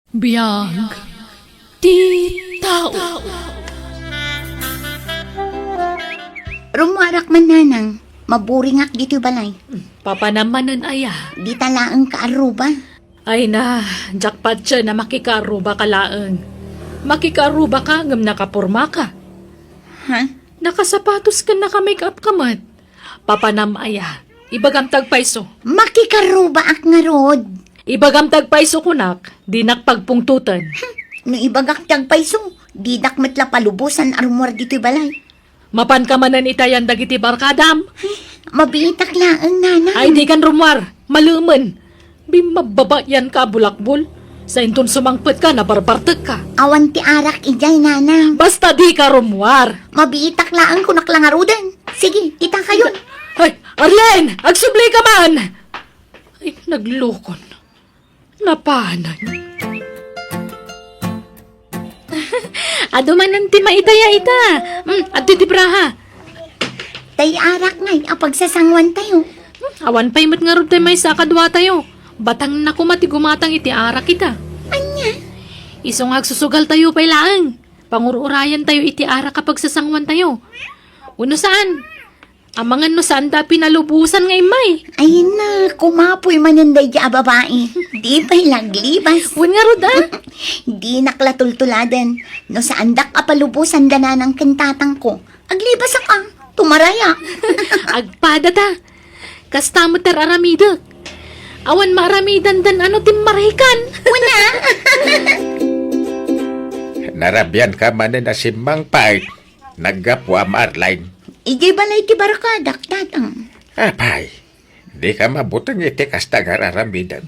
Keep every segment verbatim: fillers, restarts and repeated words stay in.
Biag ti tao. Rummuarak man, nanang. Maburingak ditoy balay. Papanam manen aya? Dita laeng kaarruba. Ay na, jackpot siya na makikaarruba ka laeng. Makikaarruba ka ngem nakaporma ka. Ha? Nakasapatos ken naka-make-up ka met. Papanam aya? Ibagam ti agpayso. Makikaarrubaak ngarud. Ibagam ti agpayso kunak, dinak pagpungtoten. No ibagak ti agpayso, didak met la palubosan a rummuar ditoy balay. Mapanka manen itayan dagiti barkadam? Ay, mabiitak laeng, nanang. Ay, dikan rummuar. Malemen. Bimmabbabayan ka a bulakbol. Sainton sumangpet ka, nabarbartek ka. Awan ti arak idiay, nanang. Basta di ka rummuar. Mabiitak laeng kunak la ngaruden. Sige, kita kayon. Ay, Arlene! Agsubli ka man! Ay, naglukon. Napanan. Adu manen ti maitaya ita. Hmm, adtoy ti braha. Tay arak ngay a pagsasanguan tayo. Hmm, awan pay met ngarud tay maysa a kadua tayo. Batangna koma ti gumatang iti arak ita. Ania? Isu nga agsusugal tayo pay laeng. Pangur-urayan tayo iti arak a pagsasanguan tayo. Wenno saan? Amangan no saanda a pinalubosan nga immay. Ay na, kumapoy manen daydi a babai. Di pay laglibas. Wen ngarud, a? Dinak la tultuladen. No saandak a palubosan da nanang ken tatangko, aglibasak a. Tumarayak. Agpada ta. Kasta met ti ar-aramidek. Awan maaramidandan a no timmarikan. Wen a. Narabian ka manen a simmangpet. Naggapuam, Arlene. Idiay balay ti barkadak, tatang. Apay, di ka mabuteng iti kasta nga ar-aramiden.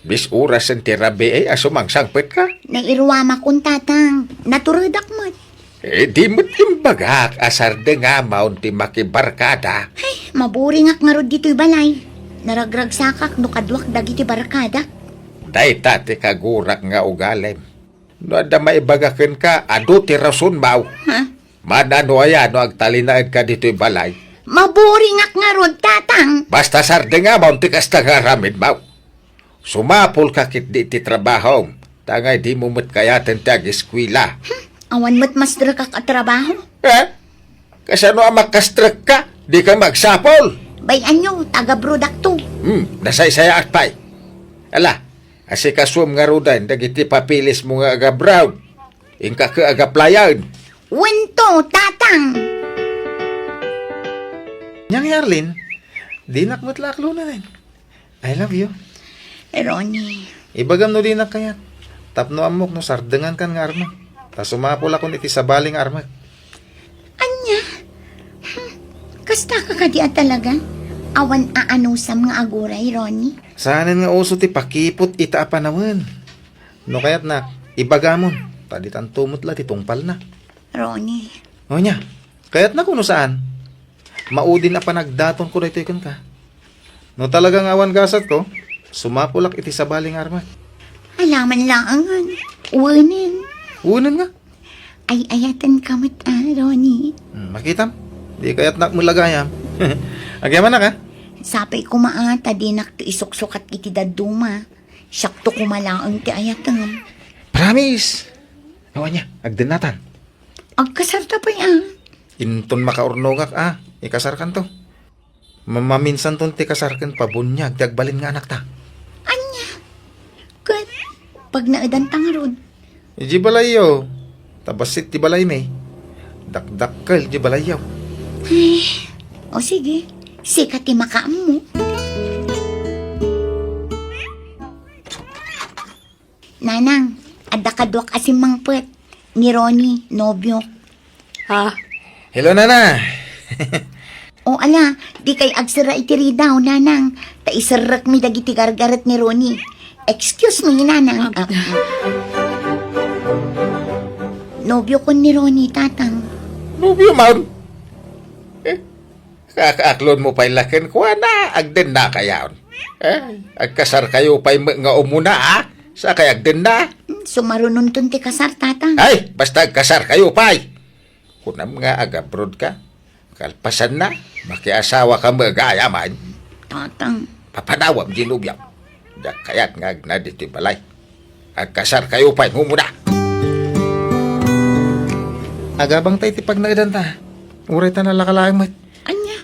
Bis-orasen ti rabii a sumangsangpet ka. Nairuamakon, tatang. Naturedak met. Eh, di met imbagak a sardengamon ti makibarkada. Ay, maburingak ngarud ditoy balay. Naragragsakak no kaduak dagiti barkadak. Dayta ti kagurak nga ugalim. No adda maibaga kenka, adu ti rason, maw. Ha? Mana no aya no agtalinaedka ditoy balay? Maburingak ngarud, tatang. Basta sardengamon ti kasta nga aramid, maw. Sumapulka ketdi iti trabahom, ta ngay dimo met kayaten ti ageskuela. Hmm, awan met mastrekak a trabaho. Eh? Kasano a makastrekka? Dika magsapul. Bay-anyo, taga-abroad-akto. Hmm, nasaysayaat pay. Ala, asikasuem ngaruden dagiti papeles mo nga aga-abroad. Inka ket aga-applyan. Wen to, tatang. Ania ngay, Arlene, dinak met la aklunen. I love you. Ronnie. Ibagam no dinak kayat. Tapno ammok no sardengankan nga armek. Ta sumapulakon iti sabali nga armek. Ania? Hmm. Kastaka kadi a talaga? Awan aanusam nga aguray, Ronnie? Saanen nga uso ti pakiput ita a panawen. No kayatnak, ibagamon, ta ditanto met la ti tungpalna. Ronnie. O ania, kayatna kuno saan? Maudin a panagdatonko daytoy kenka. No talaga nga awan gasatko, sumapulak iti sabali nga armek. Alaman laangan. Wenen. Wenen nga? Ay-ayatenka met, a, Ronnie. Hmm, makitam? Di kayatnak met la gayam. Agyamanak, a? Sapay koma, a, ta dinakto isuksukat iti dadduma. Siakto koma laeng ti ayatem. Promise! O ania, agdennatan? Agkasarta pay, a. Inton makaurnongak, a, ikasarkanto. Ma-, maminsanton ti kasar ken pabuniag ti agbalin nga anakta. Ania? Ket pagnaedanta ngarud? Idiay balayyo. Ta bassit ti balaymi. Dakdakkel diay balayyo. Ay, o sige. Sika ti makaammo. Nanang, adda kaduak a simmangpet. Ni Ronnie, nobiok. Ha? Hello, Nana. O ala, dikay agserra iti ridaw, Nanang. Ta iserrekmi dagiti gargaret ni Ronnie. Excuse me, Nanang. Ah. Nobiokon ni Ronnie, Tatang. Nobioman? Eh, Kakaaklonmo pay la kenkuana, agdennakayon. Eh, agkasarkayo pay met nga umuna, a? Sakay agdenna? Hmm, sumarunonton ti kasar, Tatang. Ay, basta agkasarkayo pay. Kunam nga agabroad ka. Kalpasanna, makiasawa ka met gayam. Tatang. Papanawam diay nobiam. Diak kayat nga agna ditoy balay. Agkasarkayo pay, umuna. Agabangta iti pagnaedanta. Uray ta nalaka laeng met. Ania?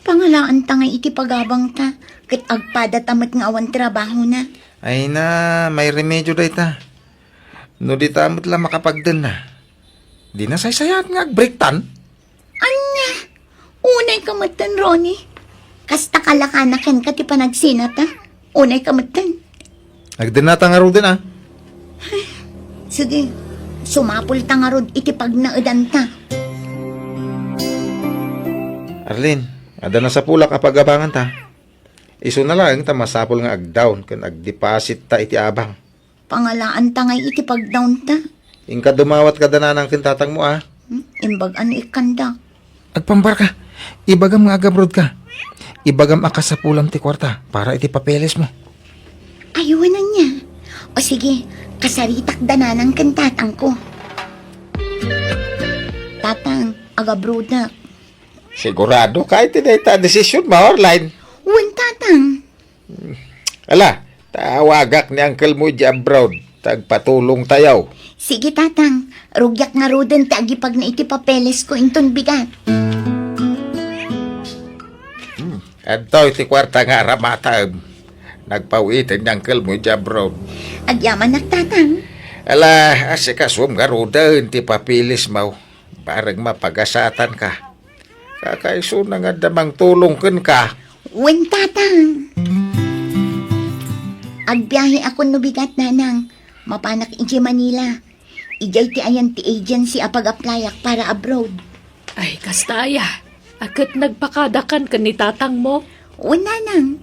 Pangalaanta nga iti pagabangta, ket agpadata met nga awan trabahona. Ay na, may remedyo dayta. No dita met la makapagdenna, di nasaysayaat nga agbreaktan. Ania? Unay ka metten, Ronnie. Kasta kalakana kenka ti panagsinata. Unay ka metten. Agdennata ngaruden, a. Sige, sumapulta ngarud iti pagnaedanta. Arlene, adda nasapulak a pagabanganta. Isuna laeng ta masapul nga agdawn ken agdepositta iti abang. Pangalaanta ngay iti pagdawnta. Inka dumawat kada nanang ken tatangmo, a. Hmm? Imbag-an no ikkanda. Agpambarka. Ibagam nga agabroad ka. Ibagam a kasapulam ti kuarta para iti papeles mo. Ay, wen ania. O sige, kasaritak da nanang ken tatangko. Tatang, agabroadak. Sigurado ka iti dayta a desisyon mo, Arline? Wen, tatang. Ala, tawagak ni uncle mo idiay abroad. Tagpatulongtayo. Sige, tatang. Rugiak ngaruden ti agipagna iti papeles ko inton bigat. Hmm. Adtoy ti kuarta nga aramataem. Nagpawiten ni uncle mo idiay abroad. Agyamanak, tatang. Ala, asikasuem ngaruden ti papeles mo. Bareng mapagasatanka. Kakaisuna nga adda mangtulong kenka. Wen, tatang. Agbiahekon no bigat, nanang. Mapanak idiay Manila. Idiay ti ayan ti agency a pag-applyak para abroad. Ay, kasta aya. A ket nagpakadakan ken ni tatangmo? Wen, nanang.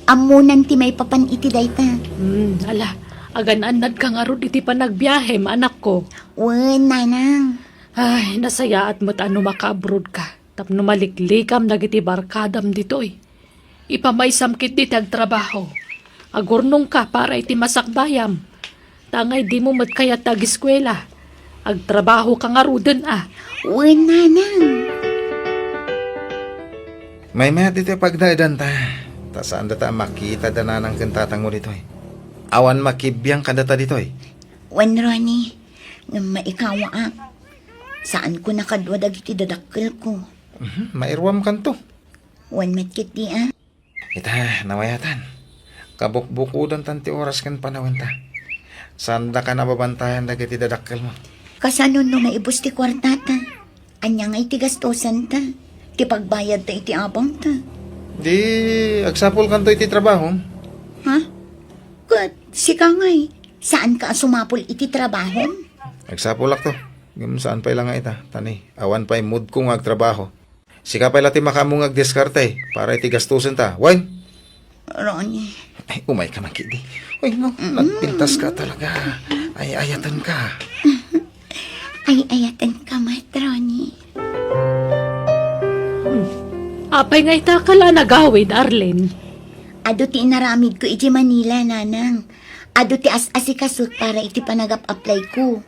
Ammonan ti maipapan iti dayta. Hmm, ala. Agan-annadka ngarud iti panagbiahem, anakko. Wen, nanang. Ay, nasayaat met a no maka-abroad ka tapno maliklikam dagiti barkadam ditoy. Ipamaysam ketdi ti agtrabaho. Agurnongka para iti masakbayam. Ta angay dimo met kayat ti ageskuela, agtrabahoka ngaruden a. Wen, nanang. Maymayat ditoy pagnaedanta, ta saandata a makita da nanang ken tatangmo ditoy. Awan makibiang kadata ditoy. Wen, Ronnie, ngem maikawaak. Saanko nakadua dagiti dadakkelko. Mhm, mairuamkanto. Wen met ketdi a. Ita, namayatan. Kabukbukodantan ti oras ken panawenta. Saandaka nababantayan dagiti dadakkelmo. Kasano no maibus ti kuartata? Ania ngay ti gastosanta? Ti pagbayadta iti abangta? Di, agsapulkanto iti trabahom. Ha? Ket sika ngay, saanka a sumapul iti trabahom? Agsapulakto. Ngem saan pay la nga ita, ta ni, awan pay moodko nga agtrabaho. Sika pay la ti makaammo nga agdiskarte para iti gastosenta. Wen? Ronnie. Ay, umayka man ketdi. Uy, no, mm, nagpintaska talaga. Ay-ayatenka. Ay-ayatenka met, Ronnie. Hmm. Apay nga ita ka la nagawid, Arlene? Adu ti inaramidko idiay Manila, nanang. Adu ti as-asikasok para iti panagap-apply ko.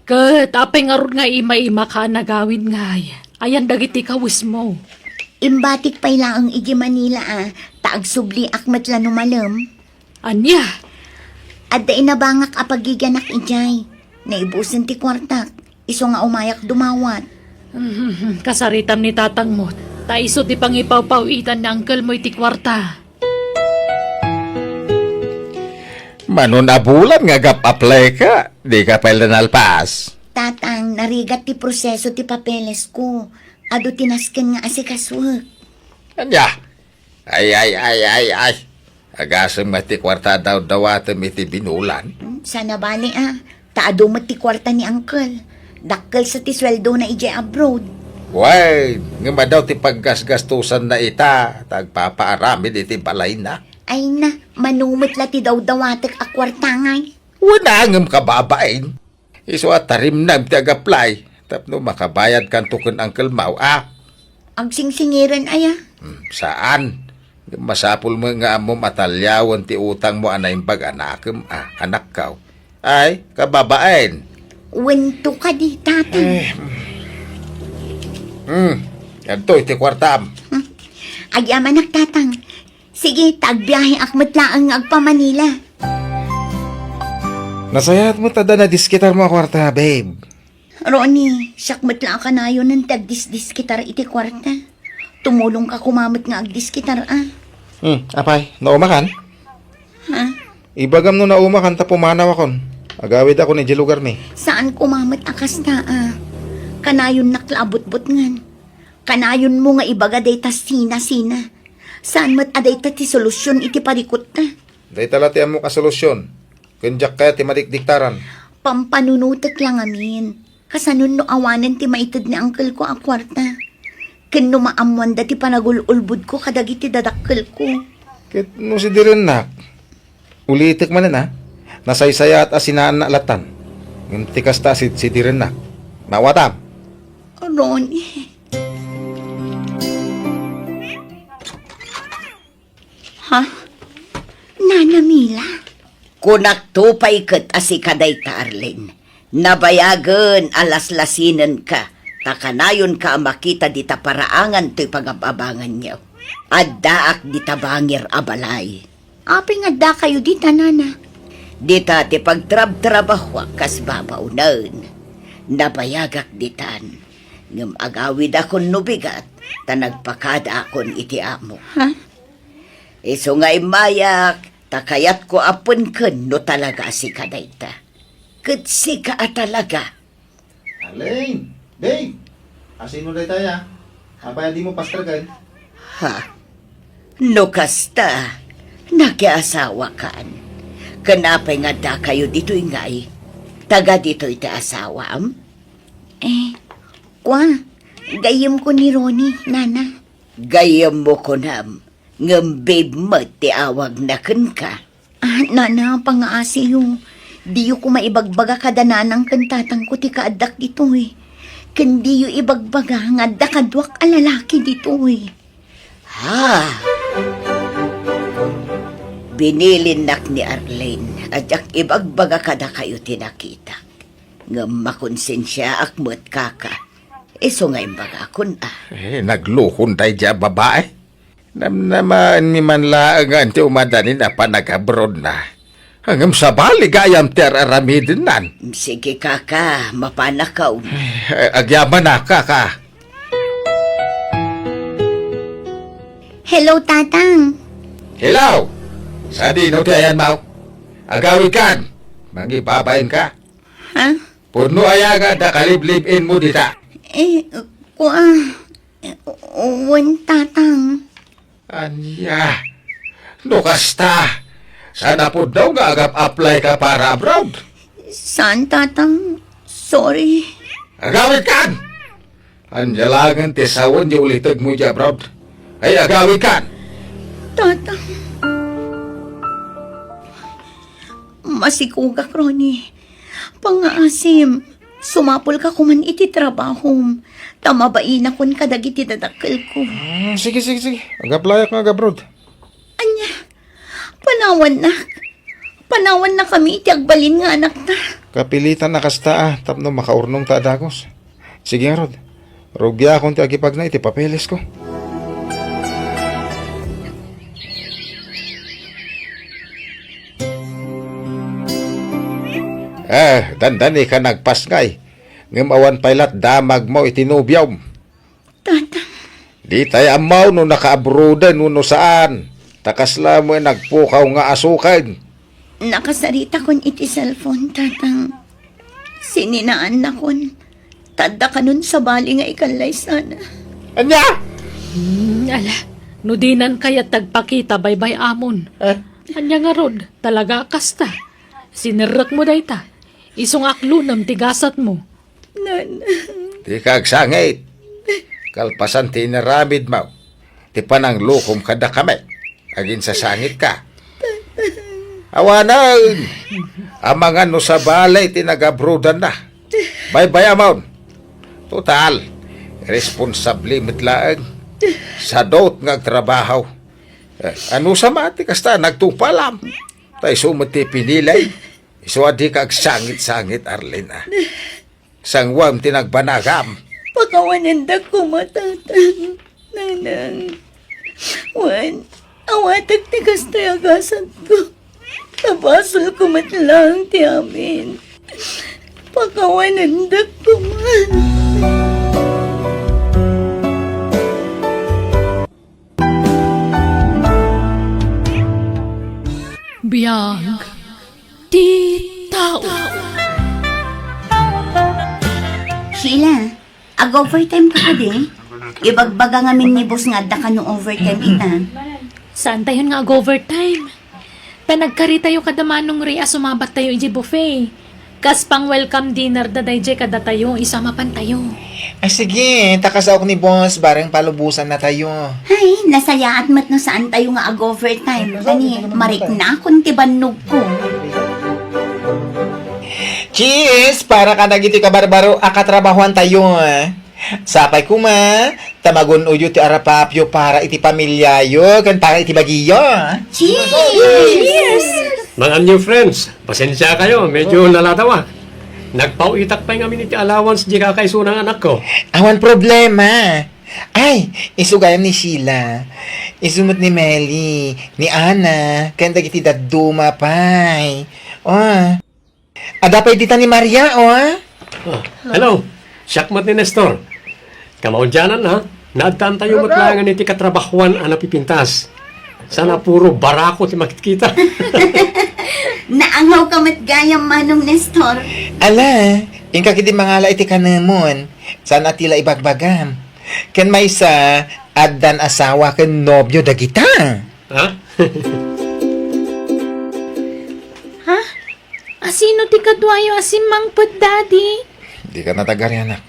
Ket apay ngarud nga ima-imaka a nagawid ngay? Ayan dagiti kawesmo? Imbatik pay laeng idiay Manila a, ta agsubliak met la no malem. Ania? Adda inabangak a pagigianak idiay. Naibusen ti kuartak, isu nga umayak dumawat. Mhm, kasaritam ni tatangmo, ta isu ti pangipawpaw-itan ni uncle mo iti kuarta. Mano a bulan nga agap-apply ka, dika pay la nalpas? Tatang, narigat ti proseso ti papeles ko. Adu ti nasken nga asikasuek. Ania? Ay, ay, ay, ay, ay. Agasem met ti kuarta a dawdawatem iti binulan. Hmm, sana bali a. Ta adu met ti kuarta ni uncle. Dakkel sa ti sueldona idiay abroad. Wen, ngem adu ti paggasgastosanna ita, ta agpapaaramid iti balayna. Ay na, mano met la ti dawdawatek a kuarta ngay? Wen a, ngem kababain. Isu a tarimnam ti ag-apply tapno makabayadkanto ken Uncle Mau a. Agsingsingiren aya? Hmm, saan. Masapul met nga ammom a taliawen ti utangmo a naimbag a nakem a, anakko. Ay, kababain. Wenno kadi, Tatang. Eh, hmm. Adtoy ti kuartam. Hmm. Agyamanak, Tatang. Sige, ta agbiaheak met laeng nga agpa-Manila. Nasayaat met adda nadisketarmo a kuarta, babe. Ronnie, siak met la a kanayonen ti agdisdisketar iti kuarta. Tumulongka koma met nga agdisketar, a. Hmm, apay, naumakan? Ha? Ibagam no naumakan ta pumanawakon. Agawidakon idiay lugarmi. Saan koma met a kasta, a. Kanayonnak la a butbutngen. Kanayonmo nga ibaga dayta sina-sina. Saan met a dayta ti solusion iti parikutta. Dayta la ti ammok a solusion. Ken diak kayat ti madikdiktaran. Pampanunotek la ngamin. Kasanon no awanen ti maited ni angkelko a kuarta? Ken no maammoanda ti panagul-ulbodko kadagiti dadakkelko. Ket no sidirennak, ulitek manen, a. Nasaysayaat a sinaanna lattan. Ngem ti kasta, sid-, sidirennak. Maawatam? Ronnie. Ha? Nana Mila? Kunakto pay ket a sika dayta, Arlene. Nabayagen a laslasinenka, ta kanayonka a makita dita paraangan toy pagab-abanganyo. Addaak dita bangir a balay. Apay nga addakayo dita, nana? Dita ti pagtrabtrabahoak kas babaonen. Nabayagak ditan. Ngem agawidakon no bigat, ta nagpakadaakon iti amo. Ha? Isu nga immayak, ta kayatko a penken no talaga a sika dayta. Ket sika a talaga. Arlene! Babe! Asino daytaya? Apay a dimo pasterken? Ha? No kasta, nakiasawakan. Ken apay nga addakayo ditoy ngay? Taga ditoy ti asawam? Eh, kua, gayyemko ni Ronnie, nana. Gayyemmo kunam, ngem babe met ti awagna kenka. Ah, nana, pangaasiyo. Diyo koma ibagbaga kada nanang ken tatangko ti kaaddak ditoy. Ken diyo ibagbaga nga adda kaduak a lalaki ditoy. Ha? Binilinnak ni Arlene a diak ibagbaga kadakayo ti nakitak. Ngem makonsensiaak met, kaka. Isu nga imbagakon, a. Eh, naglukon daydiay a babae. Namnamaenmi man laeng nga ti umadanin a panagabrodna. Ngem sabali gayam ti ar-aramidennan. Sige, kaka, mapanakon. Eh, agyamanak, kaka. Hello, Tatang. Hello! Sadino ti ayanmo? Agawidkan! Mangibabainka? Ha? Pudno aya nga adda kaliblib-inmo dita? Eh, kua, wen, Tatang. Ania? No kasta, saan a pudno nga agap-apply ka para abroad? Saan, Tatang. Sorry. Agawidkan! Ania laengen ti sawen ti ulitegmo idiay abroad? Ay, agawidkan! Tatang. Masikogak, Ronnie. Pangaasim, sumapulka koman iti trabahom, ta mabainakon kadagiti dadakkelko. Hmm, sige, sige, sige. Ag-applyak nga ag-abroad. Ania? Panawannak? Panawannakami iti agbalin nga anakta? Kapilitan a kasta, a, tapno makaurnongta a dagus. Sige ngarud, rugiakon ti agipagna iti papelesko. Eh, dandani ka nagpasngay, ngem awan pay lat damagmo iti nobiom. Tatang. Ditay ammo no nakaabroaden wenno saan, ta kasla met nagpukaw nga asuken. Nakasaritakon iti cellphone, Tatang. Sininaannakon. Ta adda kanon sabali nga ikallaysana. Ania? Hmm, ala, no dinan kayat ti agpakita baybay-amon. Eh? Ania ngarud, talaga a kasta? Sinerrekmo dayta. Isu nga aklonem ti gasatmo. Nanang. Dika agsangit. Kalpasan ti inaramidmo, ti pananglukom kadakami, aginsasangitka. Awanen! Amangan no sabali ti nagabroadanna. Baybay-amon. Total, responsable met laeng. Sadut nga agtrabaho. Eh, anusa met ti kasta, nagtupalam. Ta isu met ti pinili. Isu a dika agsangit-sangit, Arlene, a. Sanguem ti nagbanagam. Pakawanendak koma, Tatang, Nanang. Wen, awatek ti kastoy a gasatko. Ta basolko met laeng ti amin. Pakawanendak koma. Biag ti tao. Sheila, ag-overtime ka kadi? Ibagbaga ngamin ni boss nga adda kano overtime ita. Saantayon nga ag-overtime? Ta nagkaritayo kada Manong Ray a sumabattayo idiay buffet. Kas pang-welcome dinner da daydiay kadatayo, isu a mapantayo. Ah, sige, ta kasaok ni boss, bareng palubosannatayo. Ay, nasayaat met no saantayo nga ag-overtime. Tani, mariknakon ti bannogko. Cheers! Para kadagiti kabarbaro a katrabahoantayo. Sapay koma, ta magun-oyo ti arapapyo para iti pamiliayo ken para iti bagiyo. Cheers! Mga new friends, pasensia kayo, medyo naladawa. Nagpauitak pay ngamin iti allowance di kakaisuna nga anakko. Awan problema. Ay, isu gayam ni Sheila. Isu met ni Meli, ni Ana, ken dagiti dadduma pay. Oh. Adda pay dita ni Maria, oh, ah. Ah, hello. Siak met ni Nestor. Kamaudianan, ha? Naaddaantayo met laengen iti katrabahoan a napipintas. Sana puro barako ti makitkita. Naangaw ka met gayam, Manong Nestor. Ala, inka ketdi mangala iti kanemon. Saan a ti la ibagbagam. Ken maysa, addan asawa ken nobio dagita. Ha? Ha? Asino ti kaduayo a simmangpet, Daddy? Dika natagari, anak.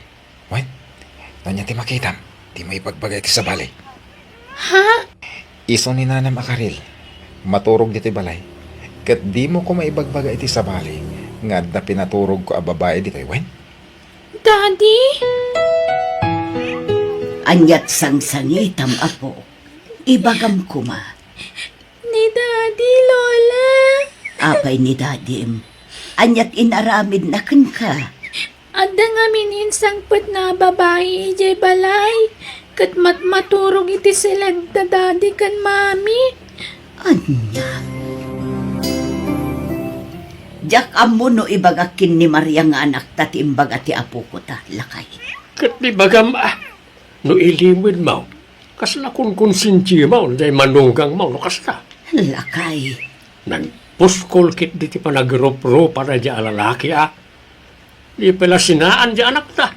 Wen, ania ti makitam? Dimo ibagbaga iti sabali. Ha? Isu ni nanam a karil, maturog ditoy balay. Ket dimo koma ibagbaga iti sabali nga adda pinaturogko a babai ditoy, wen? Daddy? Aniat sangsangitam, apo? Ibagam koma. Ni Daddy, Lola. Apay ni Dadim? Aniat inaramidna kenka? Adda ngamin insangpetna a babai idiay balay, ket matmaturog iti seled da Daddy ken Mami. Ania? Diak ammo no ibagak ken ni Maria nga anakta ti imbaga ti apoko ta, lakay. Ket ibagam, ah, no ilimedmo, kasla konkonsensiam, diay manugangmo, no kasta. Lakay. Nagpuskol ketdi ti panagrupropa daydiay a lalaki, a. Di pay la sinaan diay anakta.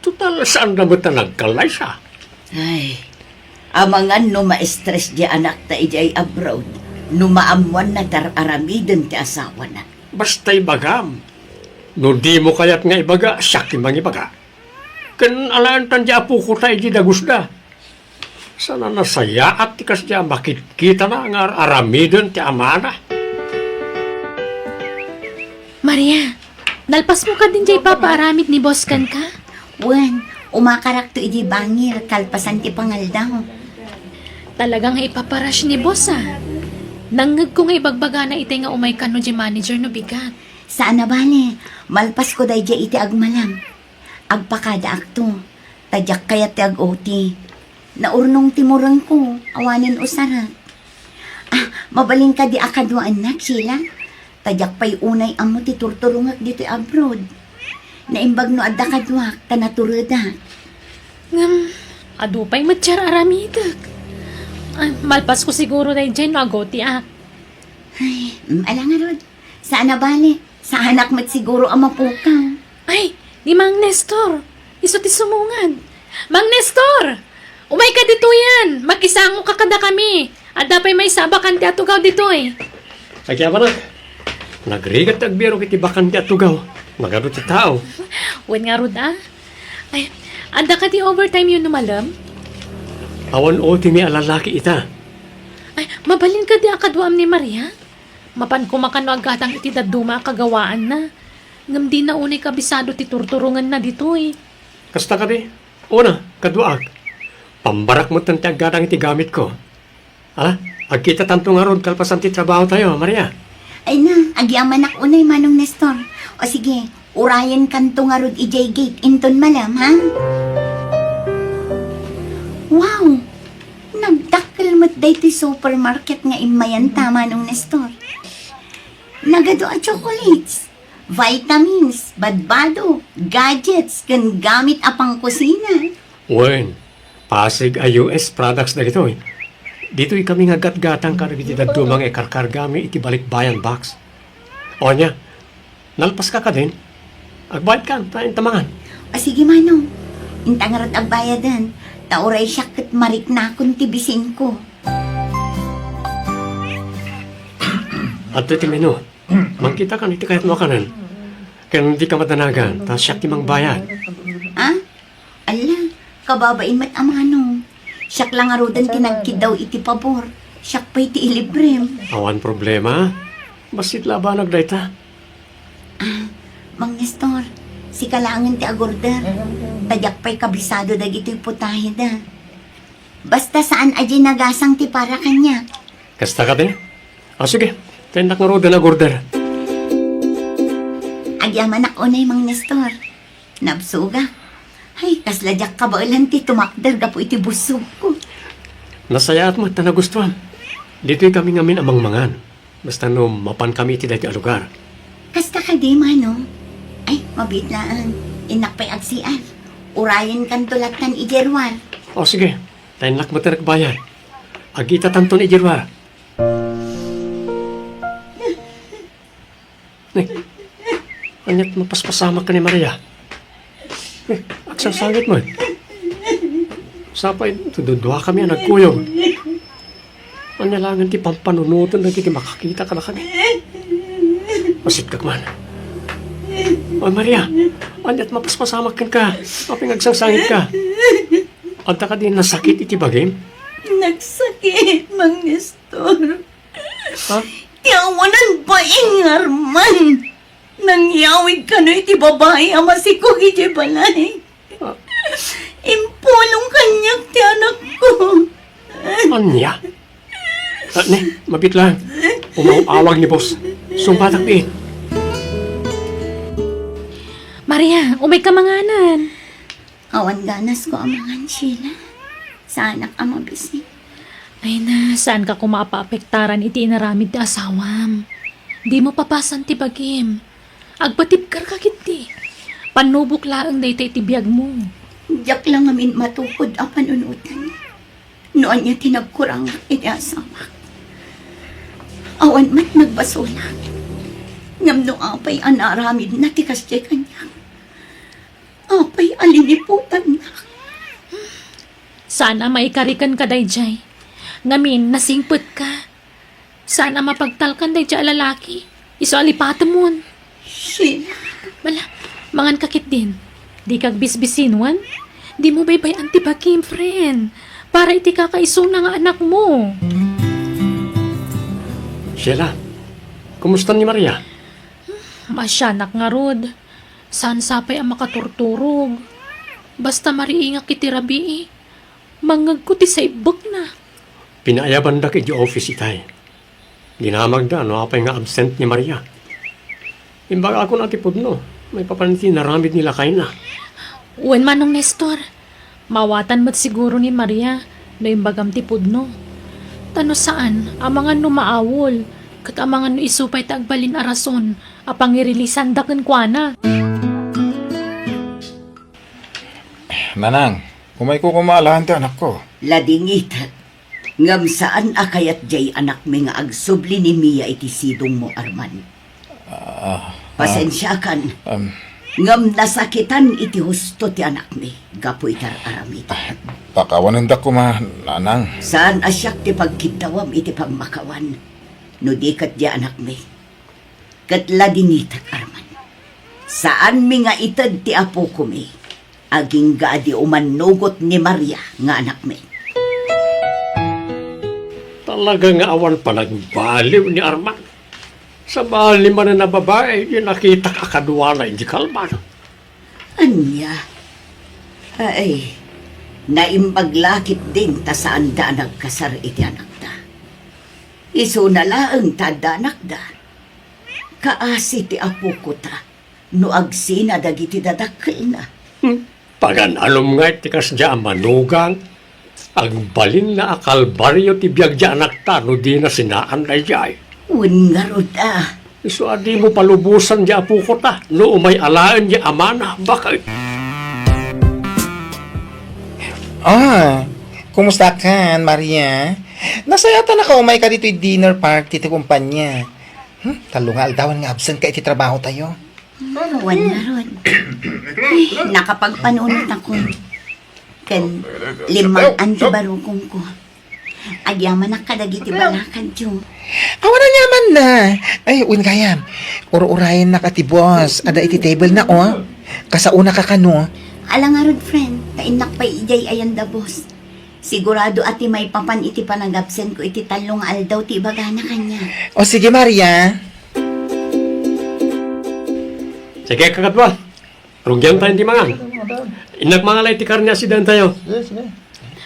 Total, saanda met a nagkallaysa. Ay, amangan no ma-stress diay anakta idiay abroad, no maammoanna ti ar-aramiden ti asawana. Basta ibagam. No dimo kayat nga ibaga, siak ti mangibaga. Ken alaentan diay apokota idiay dagusda. Saan a nasayaat ti kasdiay a makitkitana nga ar-aramiden ti amana. Maria, nalpasmo kadi diay ipapaaramid ni boss kenka? Wen, umakarakto idiay bangir kalpasan ti pangaldaw. Talaga nga ipapa-rush ni boss, a. Nangngegko nga ibagbagana itay nga umay kano diay manager no bigat. Saan a bale, malpasko daydiay iti agmalem. Agpakadaakto, ta diak kayat ti ag-O T. Naurnong ti murengko, awanen usarek. Ah, mabalin kadi a kaduaennak, Sheila? Ta diak pay unay ammo ti turturongek ditoy abroad. Naimbag no adda kaduak, ta naturedak. Ngem, adu pay met ti ar-aramidek. Ah, malpasko siguro daydiay no ag-O T-ak. Ay, mm, ala ngarud. Saan a bale, saanak met siguro a mapukaw. Ay, ni Mang Nestor. Isu ti sumungad. Mang Nestor! Umayka ditoyen! Makisangoka kadakami. Adda pay maysa a bakante a tugaw ditoy. Agyamanak. Nagrigat ti agbirok iti bakante a tugaw. Nagadu ti tao. Wen ngarud, a. Ay, adda kadi overtime-yo no malem? Awan O T-mi a lalaki ita. Ay, mabalin kadi a kaduam ni Maria? Mapan koma kano aggadang iti dadduma a kagawaanna, ngem dina unay kabisado ti turturongenna ditoy. Kasta kadi? Una, kaduaak. Pambarak metten ti aggadang iti gamitko. Ala, agkitatanto ngarud kalpasan ti trabahotayo, Maria. Ay na, agyamanak unay, Manong Nestor. O sige, urayenkanto ngarud idiay gate inton malem, ha? Wow! Nagdakkel met daytoy supermarket nga immayanta, Manong Nestor. Nagadu a chocolates, vitamins, badbado, gadgets, ken gamit a pangkusina. Wen, Pasig a U S products dagitoy. Ditoy kami nga gatgatang kadagiti dadduma nga ikarkargami iti balikbayan box. O ania, nalpaska kadin? Agbayadkan, ta inta mangan. O sige, Manong. Inta ngarud agbayadan, ta uray siak ket mariknakon ti bisinko. Adtoy ti menu. Mangkitakan iti kayatmo a kanen. Ken dika madanagan, ta siak ti mangbayad. Ah? Ala, kababain met a Manong. Siak la ngaruden ti nagkiddaw iti pabor. Siak pay ti ilibrem. Awan problema. Bassit la a banag dayta. Ah, Mang Nestor, sika laengen ti agorder. Ta diak pay kabisado dagitoy putaheda. Basta saan a diay nagasang ti para kaniak. Kasta kadi? O sige, ta innak ngaruden agorder. Agyamanak unay, Mang Nestor. Nabsogak. Ay, kasla diak kabaelan ti tumakder gapu iti bussogko. Nasayaat met ta nagustuam. Ditoy kami ngamin a mangmangan. Basta no mapan kami iti daytoy a lugar. Kasta kadi, Manong? Ay, mabiit laeng. Innak pay ag-C R. Urayenkanto lattan idiay ruar. O sige, ta innak met ti nagbayad. Agitatanton idiay ruar. Eh, ania't mapaspasamak ken ni Maria? Eh, agsangsangit met. Sapay, duduakami a nagkuyog. Ania laengen ti pampanunoten dagiti makakita kadakami? Pasitkak man. Oy, Maria, ania't mapaspasamak kenka? Apay nga agsangsangitka? Adda kadi nasakit iti bagim? Nagsakit, Mang Nestor. Ha? Ti awanan bain nga Arman. Nangyawid kano iti babai a masikog idiay balay. Ah. Impulong kaniak ti anakko. Ania? Ah, ne, mabiit laeng. Umaw-awag ni boss. Sungbatak diin. Maria, umayka manganan. Awan ganasko a mangan, Sheila. Saanak a mabisi. Ay na, saanka koma a paapektaran iti inaramid ti asawam. Dimo papasan ti bagim. Agpatibkarka ketdi. Pannubok laeng dayta iti biagmo. Diak la ngamin matukod a panunoten no ania ti nagkurangak iti asawak. Awan met nagbasolak. Ngem no apay a naaramidna ti kasdiay kaniak, apay a liniputannak? Saan a maikariken kadaydiay. Ngamin, nasingpetka. Saan a mapagtalkan daydiay a lalaki. Isu a lipatemon. Sheila. Bala, manganka ketdin. Dika agbisbisinwan. Dimo baybay-an ti bagim, friend. Para iti kakaisuna nga anakmo. Sheila, kumusta ni Maria? Maasianak ngarud. Saan sapay a makaturturog. Basta mariingak iti rabii, mangngegko ti saibbekna. Pinaayabandak idiay office itay. Dinamagda no apay nga absent ni Maria. Imbagakon a ti pudno, maipapan iti naramid ni lakayna. Wen, Manong Nestor, maawatan met siguro ni Maria no imbagam ti pudno. Ta no saan, amangan no maawol, ket amangan no isu pay ti agbalin a rason a pangirelisanda kenkuana. Nanang, umayko koma alaen ti anakko. Ladingitek, ngem saan a kayat diay anakmi nga agsubli ni Mia iti sidongmo, Arman. Ah, ah, Pasensiakan, um, ngem nasakitan iti husto ti anakmi gapu iti ar-aramid. Ah, pakawanendak koma, Nanang. Saan a siak ti pagkiddawam iti pammakawan, no di ket diay anakmi. Ket ladingitek, Arman. Saanmi nga ited ti apokomi, agingga a di umannugot ni Maria nga anakmi. Talaga nga awan panagbaliw ni Arman. Sabali manen a babai, ti nakitak a kaduana idi kalman. Ania? Ay, naimbag la ketdin ta saanda a nagkasar iti anakda. Isuna laeng ta adda anakda. Kaasi ti apokota no agsina dagiti dadakkelna. Hmm. Pagan-anom ngay ti kasdiay a manugang, agbalinna a kalbario ti biag diay anakta no dina sinaan daydiay. Wen ngarud a, Isu a dimo palubosan ti apoko ta, no umay alaen ti amana, baket. Ah, kumusta kan, Maria? Nasayaat a nakaumay ka ditoy dinner party ti kumpanya. Hmm, tallo nga aldawan nga absent ka iti trabaho tayo. Wen ngarud. Ay, nakapagpanunot ako. Ken limmang-an ti barukongko. Agyamanak kadagiti balakadyo. Awan aniamanna. Ay, wen gayam. Ur-urayennak a ti boss. Adda iti table na, oh. Kasaona ka kano? Ala ngarud, friend. Ta innak pay idiay ayan da boss. Sigurado a ti maipapan iti panagabsentko iti tallo nga aldaw ti ibagana kaniak. O sige, Maria. Sige, kakadua. Rugian tayo ti mangan. Innak mangala iti karne a sidan tayo. Sige, sige.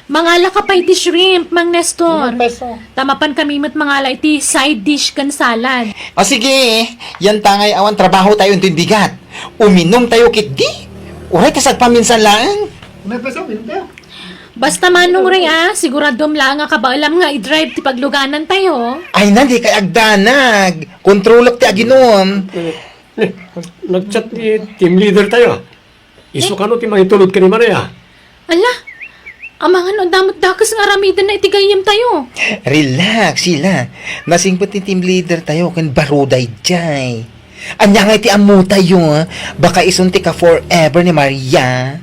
Mangala ka pay ti shrimp, Mang Nestor. Limang peso. Ta mapan kami met mangala iti side dish ken salad. O sige, yan tangay awan trabaho tayo intoy bigat. Uminum tayo ketdi. Uray ta sagpaminsan laeng. Limang peso, limang peso. Basta Manong Ray, ah, siguradom laeng a kabaelam nga i-drive ti pagluganan tayo. Ay na, di kay agdanag. Kontrolak ti aginum. Eh, nag-chat ni team leader tayo. Isu kano ti mangitulod ken ni Maria? Ala, amangan no adda met dakes nga aramidenna iti gayyem tayo. Relax, Sheila. Nasingpet ni team leader tayo ken baruda idiay. Ania nga iti ammo tayo, ah? Baka isun ti ka forever ni Maria.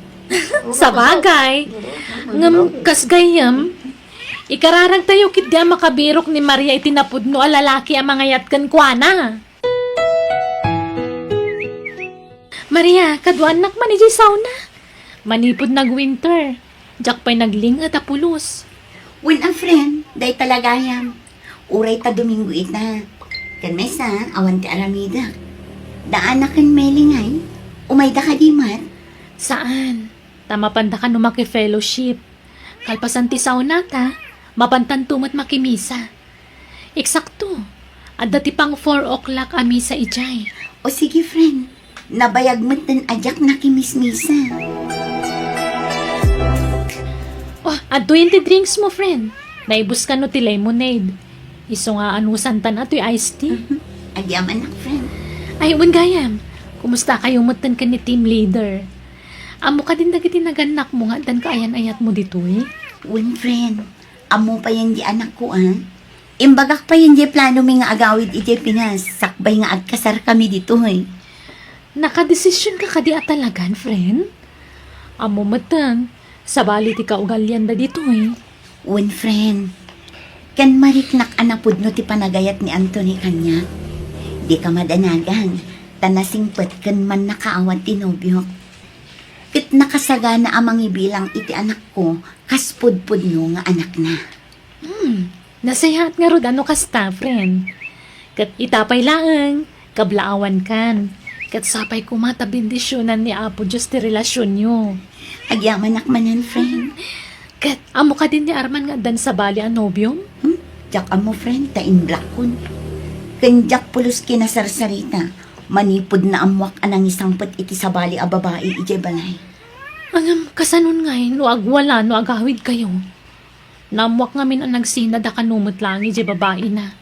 Sabagay. Ngem kas gayyem, ikararag tayo ketdi a makabirok ni Maria iti napudno a lalaki a mangayat kenkuana. Maria, kaduanak man idiay sauna. Manipud nag-winter, diak pay nagling-et a pulos. Wen a friend, dayta la gayam. Uray ta Domingo ita. Ken maysa, awan ti aramidek. Daanak ken Meli ngay, umayda kadi met? Saan. Ta mapanda kano maki-fellowship. Kalpasan ti saunata, mapantanto met makimisa. Eksakto, adda ti pang four o'clock a misa idiay. O sige, friend. Nabayag metten a diak nakimismisa. Oh, adtoyen ti drinks mo, friend. Naibus kano ti lemonade. Isu nga anusantan a toy iced tea. Mhm. Agyamanak, friend. Ay, wen gayam. Kumusta kayo metten ken ni team leader? Ammo kadin dagiti nagannakmo nga addan kaayan-ayatmo ditoy? Wen, friend. Ammo payen di anakko, ah. Imbagak payen di planomi nga agawid idiay Pinas, sakbay nga agkasarkami ditoy. Nakadesisionka kadi a talagan, friend? Ammo metten, sabali ti kaugalianda ditoy. Wen, friend. Ken mariknak a napudno ti panagayat ni Anthony kaniak. Dika madanagan, ta nasingpet ken mannakaawat ti nobiok. Ket nakasagana a mangibilang iti anakko kas pudpudno nga anakna. Hmm, nasayaat ngarud a no kasta, friend. Ket ita pay laeng, kablaawankan. Ket sapay koma ta bendisionan ni Apo Dios ti relasionyo. Agyamanak manen, friend. Ket ammo kadin ni Arman nga addan sabali a nobiom? Hmm? Diak ammo, friend, ta inblockon. Ken diak pulos kinasarsarita. Manipud naammoak a nangisangpet iti sabali a babai idiay balay. Ngem, kasanon ngay no agwala no agawidkayo? Naammoak ngamin a nagsinada kano met laeng idiay babaina.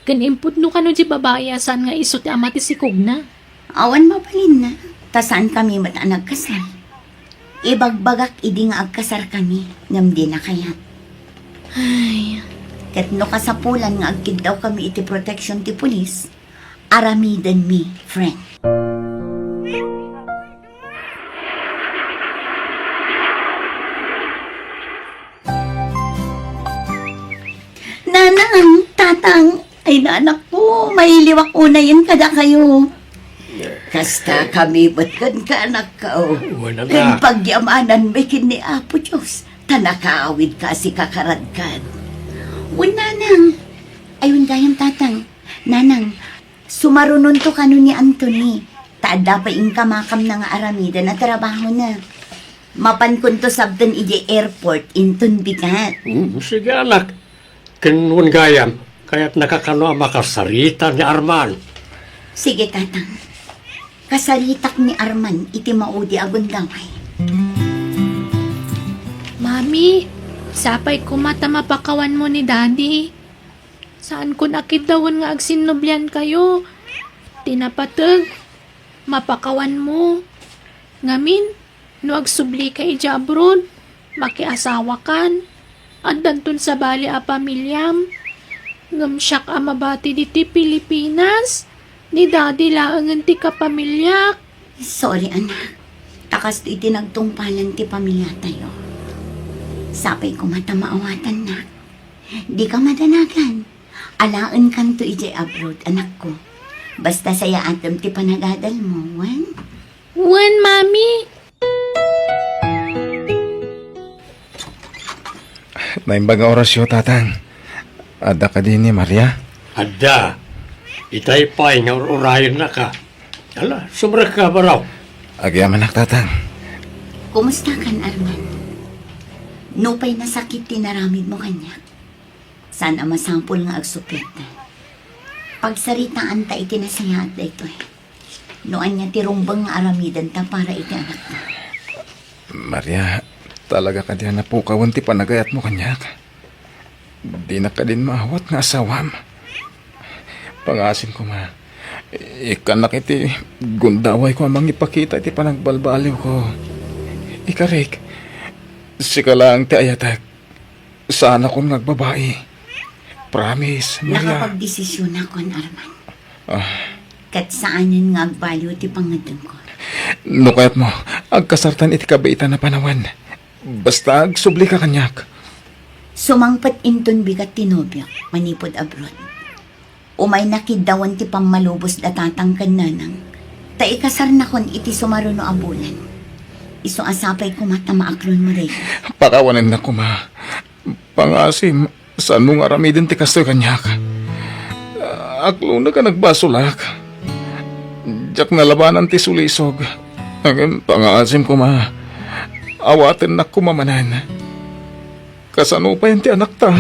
Ken impudno kano diay babai a saan nga isu ti ama ti sikogna. Awan mabalinna, ta saankami met a nagkasar. Ibagbagak idi nga agkasarkami, ngem dina kayat. Ay. Ket no kasapulan nga agkiddawkami iti protection ti pulis, aramidenmi, friend. Nanang, tatang, ay, nanakko, mailiwak unayen kadakayo. Kasta kami met kenka, anakko. Wen, anak. Ken pagyamananmi ken ni Apo Dios, ta nakaawidka a sika karadkad. Wen, nanang. Ay, wen gayam, tatang. Nanang, sumarunonto kano ni Anthony, ta adda pay inkamakamna nga aramiden a trabahona. Mapankonto sabten idiay airport inton bigat. Mm, sige, anak. Ken wen gayam, kayatnaka kano a makasarita ni Arman? Sige, tatang. Kasaritak ni Arman iti maudi a gundaway. Mami, sapay koma ta mapakawanmo ni Daddy. Saankon a kiddawen nga agsinnubliankayo. Ti napateg, mapakawanmo. Ngamin, no agsublika idiay abroad, makiasawakan. Addanton sabali a pamiliam. Ngem siak a mabati ditoy Pilipinas, ni Daddy laengen ti kapamiliak. Sorry, anak. Ta kastoy ti nagtungpalan ti pamiliatayo. Sapay koma ta maawatannak. Dika madanagan. Alaenkanto idiay abroad, anakko. Basta sayaatem ti panagadalmo, wen? Wen, Mami. Naimbag nga orasyo, Tatang. Adda kadi ni Maria? Adda. Itay pay nga ur-urayennaka. Ala, sumrekka, baro. Agyamanak, Tatang. Kumustakan, Arman? Nupay nasakit ti naramidmo kaniak, saan a masapul nga agsuppiatta. Pagsaritaanta iti nasayaat daytoy. No ania ti rumbeng nga aramidenta para iti anakta. Maria, talaga kadi a napukawen ti panagayatmo kaniak? Dinak kadin maawat nga asawam. Pangaasim koma, ikkannak iti gundawayko a mangipakita iti panagbalbaliwko. Ikarik, sika laeng ti ayatek. Saanakon nga agbabai. Promise, Maria. Nakapagdesisyonakon, Arman. Ah. Ket saanen nga agbaliw ti pangngeddengko. No kayatmo, agkasartan iti kabiitan a panawen. Basta agsublika kaniak. Sumangpet inton bigat ti nobiok manipud abroad. Umay nakiddawan ti pammalubos da tatang ken nanang, ta ikasarnakon iti sumaruno a bulan. Isu a sapay koma ta maaklonmo dayta. Pakawanennak koma. Pangaasim, saanmo nga aramiden ti kastoy kaniak. Aklonek a nagbasolak. Diak nalabanan ti sulisog. Ngem pangaasim koma. Awatennak koma manen. Kasano pay ti anakta?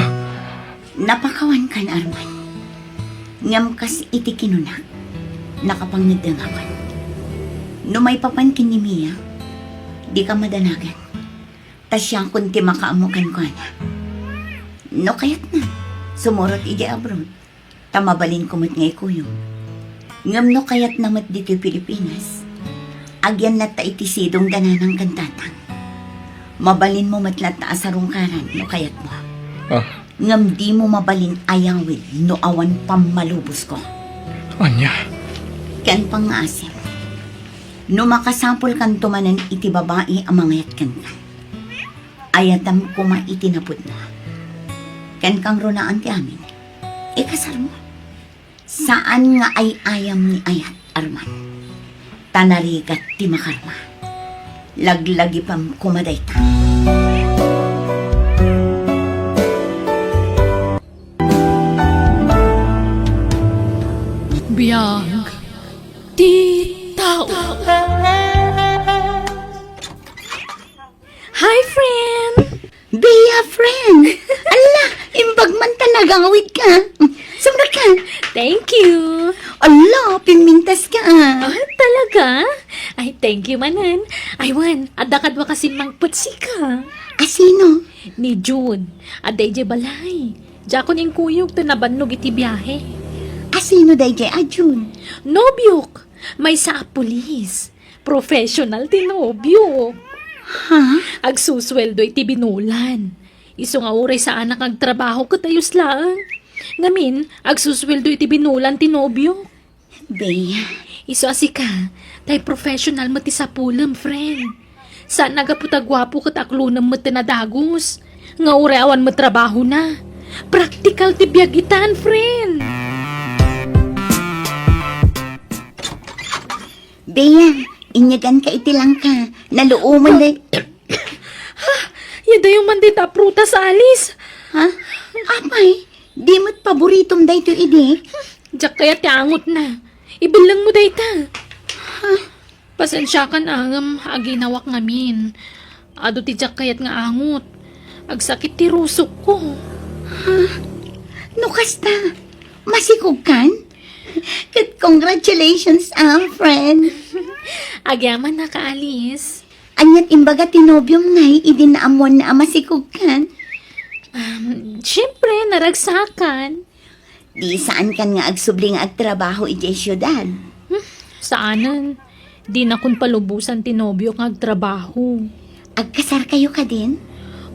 Napakawankan, Arman. Ngem kas iti kinunak, nakapangngeddengakon. No maipapan ken ni Mia, dika madanagan. Ta siakon ti makaammo kenkuana. No kayatna, sumurot idiay abroad. Ta mabalinko met nga ikuyog. Ngem no kayatna met ditoy Pilipinas, agyannatta iti sidong da nanang ken tatang. Mabalinmo met latta a sarungkaran no kayatmo. Ah. Ngem dimo mabalin ayawid no awan pammalubosko. Ania? Ken pangngaasim, no makasapulkanto manen iti babai a mangayat kenka, ayatam koma iti napudno. Ken kangrunaan ti amin, ikasarmo. Saan nga ay-ayam ni ayat, Arman. Ta narigat ti makarma. Laglagipem koma dayta. Biag ti tao. Hi, friend! Bea, friend! Ala, imbag man ta nagawid ka. Sumrek ka. Thank you. Ala, pimintas ka, ah. Ah, talaga? Ay, thank you manen. Ay, wen, adda kadua kasin mangpetsika. Asino? Ni June. Adda idiay balay. Diakon inkuyog ta nabannog iti biahe. Asino daydiay a June? Nobiok. Maysa a pulis. Professional ti nobio. Ha? Agsusueldo iti binulan. Isu nga uray saanak nga agtrabaho ket ayos laeng. Ngamin, agsusueldo iti binulan ti nobio. Bea. Isu a sika, tay professional met ti sapulem, friend. Saan a gapu ta guapo ket aklonem met ti nadagus. Nga uray awan met trabahona. Praktikal ti biag itan, friend. Bea, inyaganka iti langka. Naluomen day. Ha? Yadayo man dayta a prutas, Alice. Ha? Apay, di met paboritom daytoy idi? Diak kayat ti angotna. Ibellengmo dayta. Ha? Pasensiakan, ngem aginawak ngamin. Adu ti diak kayat nga angot. Agsakit ti rusokko. Ha? No kasta, masikogkan? Ket congratulations, ah, friend. Agyamanak, Alice. Aniat imbaga ti nobiom ngay idi naammoanna a masikogkan? Um, siyempre, naragsakan. Di saankan nga agsubli nga agtrabaho idiay siudad? Hmm, saanen. Dinakon palubosan ti nobiok nga agtrabaho. Agkasarkayo kadin?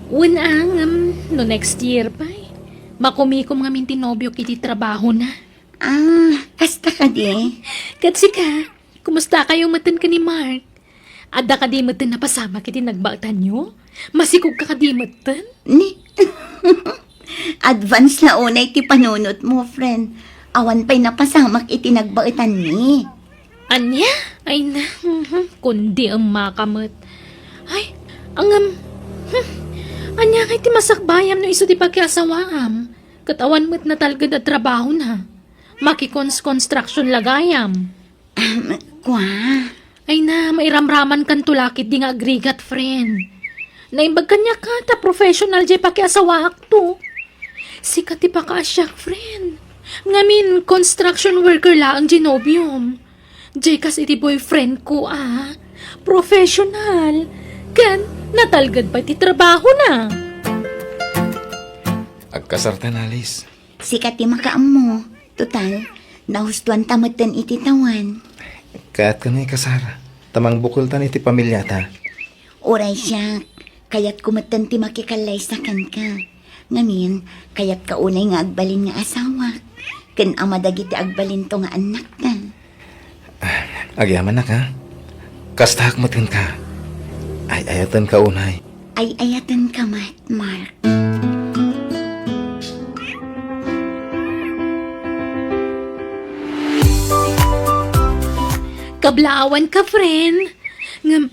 Wen a, ngem no next year pay. Makumikom ngamin ti nobiok iti trabahona. Ah, kasta kadi? Ket sika, kumustakayo metten ken ni Mark? Adda kadi metten napasamak iti nagbaetanyo? Masikogka kadi metten? Ni, advance la unay ti panunotmo, friend. Awan pay napasamak iti nagbaetanmi. Ania? Ay na, mhm, kundi emmaka met. Ay, ngem, hmm, ania ngay ti masakbayam no isu ti pakiasawaam? Ket awan met natalged a trabahona. Makikons-construction la gayam. Ahem, kua? Ay na, mairamramankanto la ketdi nga agrigat, friend. Naimbag kaniaka ta professional jay pakiasawaakto. Sika ti pakaasiak, friend. Ngamin, construction worker laeng jay nobiom. Jay kas iti boyfriendko a professional. Ken natalged pay ti trabahona. Agkasartan, Alice. Sika ti makaammo. Total, nahustoanta metten iti tawen. Kayatko nga ikasar, ta mangbukeltan iti pamiliata. Uray siak, kayatko metten ti makikallaysa kenka. Ngamin, kayatka unay nga agbalin nga asawak, ken ama dagiti agbalinto nga annakta. Agyamanak, ha? Kastaak met kenka. Ay-ayatenka unay. Ay-ayatenka met, Mark. Kablaawanka, friend. Ngem,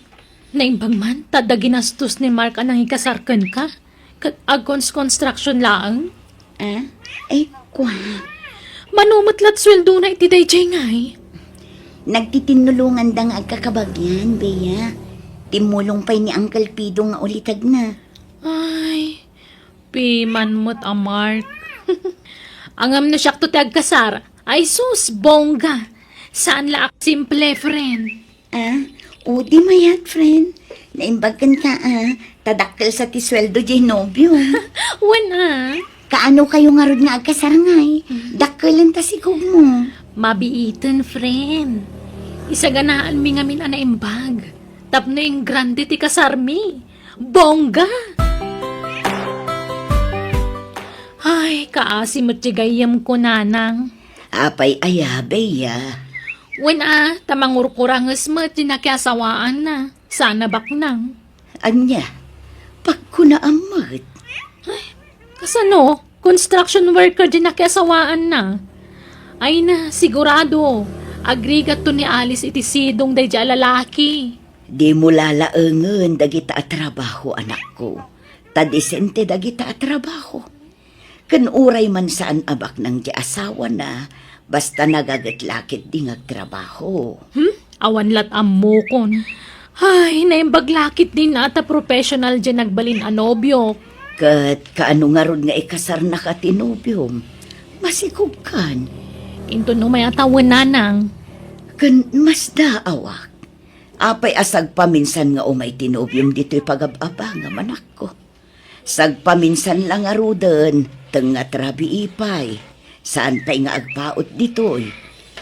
naimbag man, ta adda ginastos ni Mark a nangikasar kenka. Ket agkons-construction laeng? Ah? Ay, kua. Mano met lat sueldona iti daydiay ngay? Nagtitinnulonganda nga agkakabagian, Bea. Timmulong pay ni Uncle Pido nga ulitedna. Ay, piman met a Mark. Ngem no siakto ti agkasar, ay sus, bongga. Saan la a simple, friend. Ah, o di mayat, friend. Naimbag kenka, ah, ta dakkel sa ti sueldo jay nobio. Wen, ah. Kaano kayo ngarud nga agkasar ngay? Mm. Dakkelen ta sikogmo. Mabiiten, friend. Isaganaanmi ngamin a naimbag. Tapno ingrande ti kasarmi. Bongga! Ay, kaasi met ti gayyemko, nanang. Apay aya, Bea? Wen a, ta mangurkuranges met ti nakiasawaanna. Sana baknang. Ania? Pagkunaam met? Ay, kasano? Construction worker ti nakiasawaanna. Ay na, sigurado, agrigatto ni Alice iti sidong daydi a lalaki. Dimo lalaengen dagita a trabaho, anakko. Ta disente dagita a trabaho. Ken uray man saan a baknang ti asawana, basta nagaget la ketdi nga agtrabaho. Hmm? Awan lat ammokon. Ay, naimbag la ketdin a ta professional diay nagbalin a nobiok. Ket kaano ngarud nga ikasarnaka ti nobiom? Masikogkan. Inton umay a tawen, nanang. Ken masdaawak. Apay a sagpaminsan nga umay ti nobiom ditoy pagab-abangam, anakko? Sagpaminsan la ngaruden, teng nga trabii pay. Saan pay nga agpaut ditoy.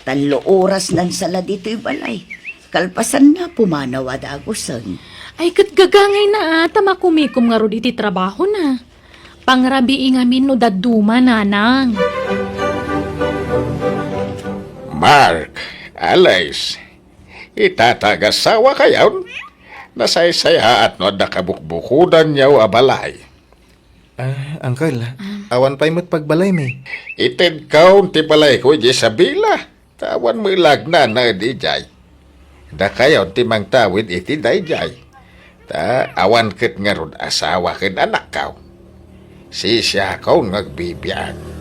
Tallo oras nansala ditoy balay. Kalpasanna, pumanaw a dagusen. Ay, ket gagangayna a, ta makumikom ngarud iti trabahona. Pangrabii ngamin no dadduma, nanang. Mark, Alice, ita ta agasawakayon, nasaysayaat no adda kabukbukodanyo a balay. Ah, uncle, awan pay met pagbalaymi. Itedkaon ti balayko idiay Isabela, ta awan met la agnanaed idiay. Dakayon ti mangtawid iti daydiay, ta awan ket ngarud asawa ken anakkaw. Sisiakon nga agbibiag.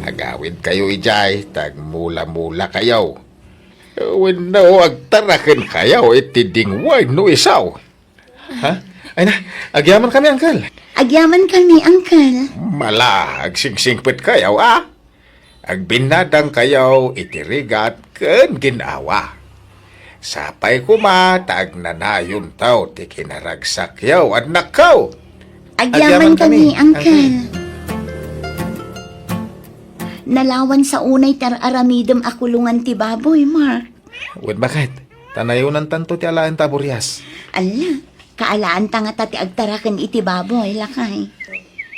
Agawidkayo idiay, ta agmula-mulakayo. Wenno agtarakenkayo iti dingway no isu. Ha? Ay na, agyamankami, uncle. Agyamankami, uncle. Mala, agsingsingpetkayo, a? Agbinnadangkayo iti rigat ken gin-awa. Sapay koma ta agnanayonto ti kinaragsakyo, annakko. Agyamankami, uncle. Nalawan sa unay ti ar-aramidem a kulongan ti baboy, Mark. Wen, baket? Ta nayonantanto ti alaenta a burias. Alla, kaalaanta ngata ti agtaraken iti baboy, lakay.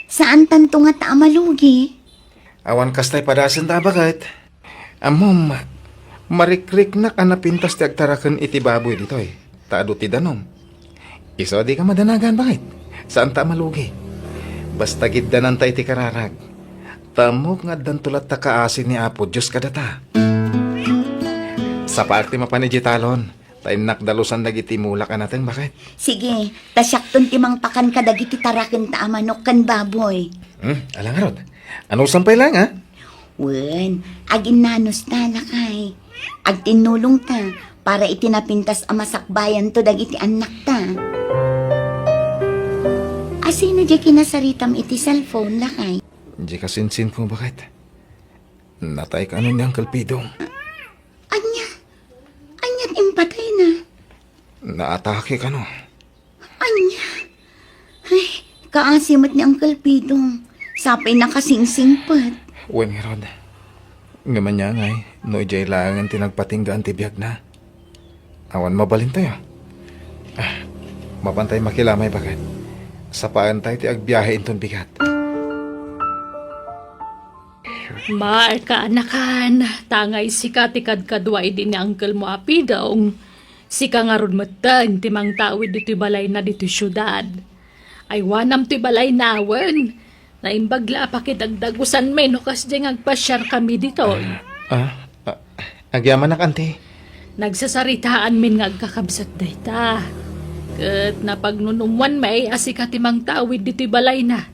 Saantanto ngata a malugi. Awan kasta ti padasenta, baket? Ammom, marikriknak a napintas ti agtaraken iti baboy ditoy, ta adu ti danum. Isu a dika madanagan, baket? Saanta a malugi. Basta giddananta iti kararag. Ta ammok nga addanto latta kaasi ni Apo Dios kadata. Sapaak ti mapan idiay talon, ta innak dalusan dagiti mulak a nateng, baket? Sige, ta siakton ti mangpakan kadagiti tarakenta a manok ken baboy. Hmm, ala ngarud. Anusam pay laeng, a? Wen, aginnanus ta, lakay. Agtinnulong ta para iti napintas a masakbayanto dagiti annakta. Asino diay kinasaritam iti cellphone, lakay? Diay kasinsinko, baket? Natay kano ni Uncle Pidong. Ania? Ania ti impatayna? Naatake kano. Ania? Ay, kaasi met ni Uncle Pidong. Sapay nakasingsingpet. Wen ngarud. Ngem ania ngay, no idiay laengen ti nagpatinggaan ti biagna? Awan mabalintayo. Ah, mapantay makilamay, baket. Sapaentayo ti agbiahe inton bigat. Mark, kaanakan, ta ngay sika ti kadkadua idi ni uncle mo a Pidong, sika ngarud metten ti mangtawid ditoy balayna ditoy siudad. Aywanam toy balayna wen. Naimbag la a pakidagdagusanmi no kasdiay nga agpasiarkami ditoy. Ah, ah, agyamanak, anti. Nagsasaritaanmin nga agkakabsat dayta. Ket napagnunumwanmi a sika ti mangtawid ditoy balayna.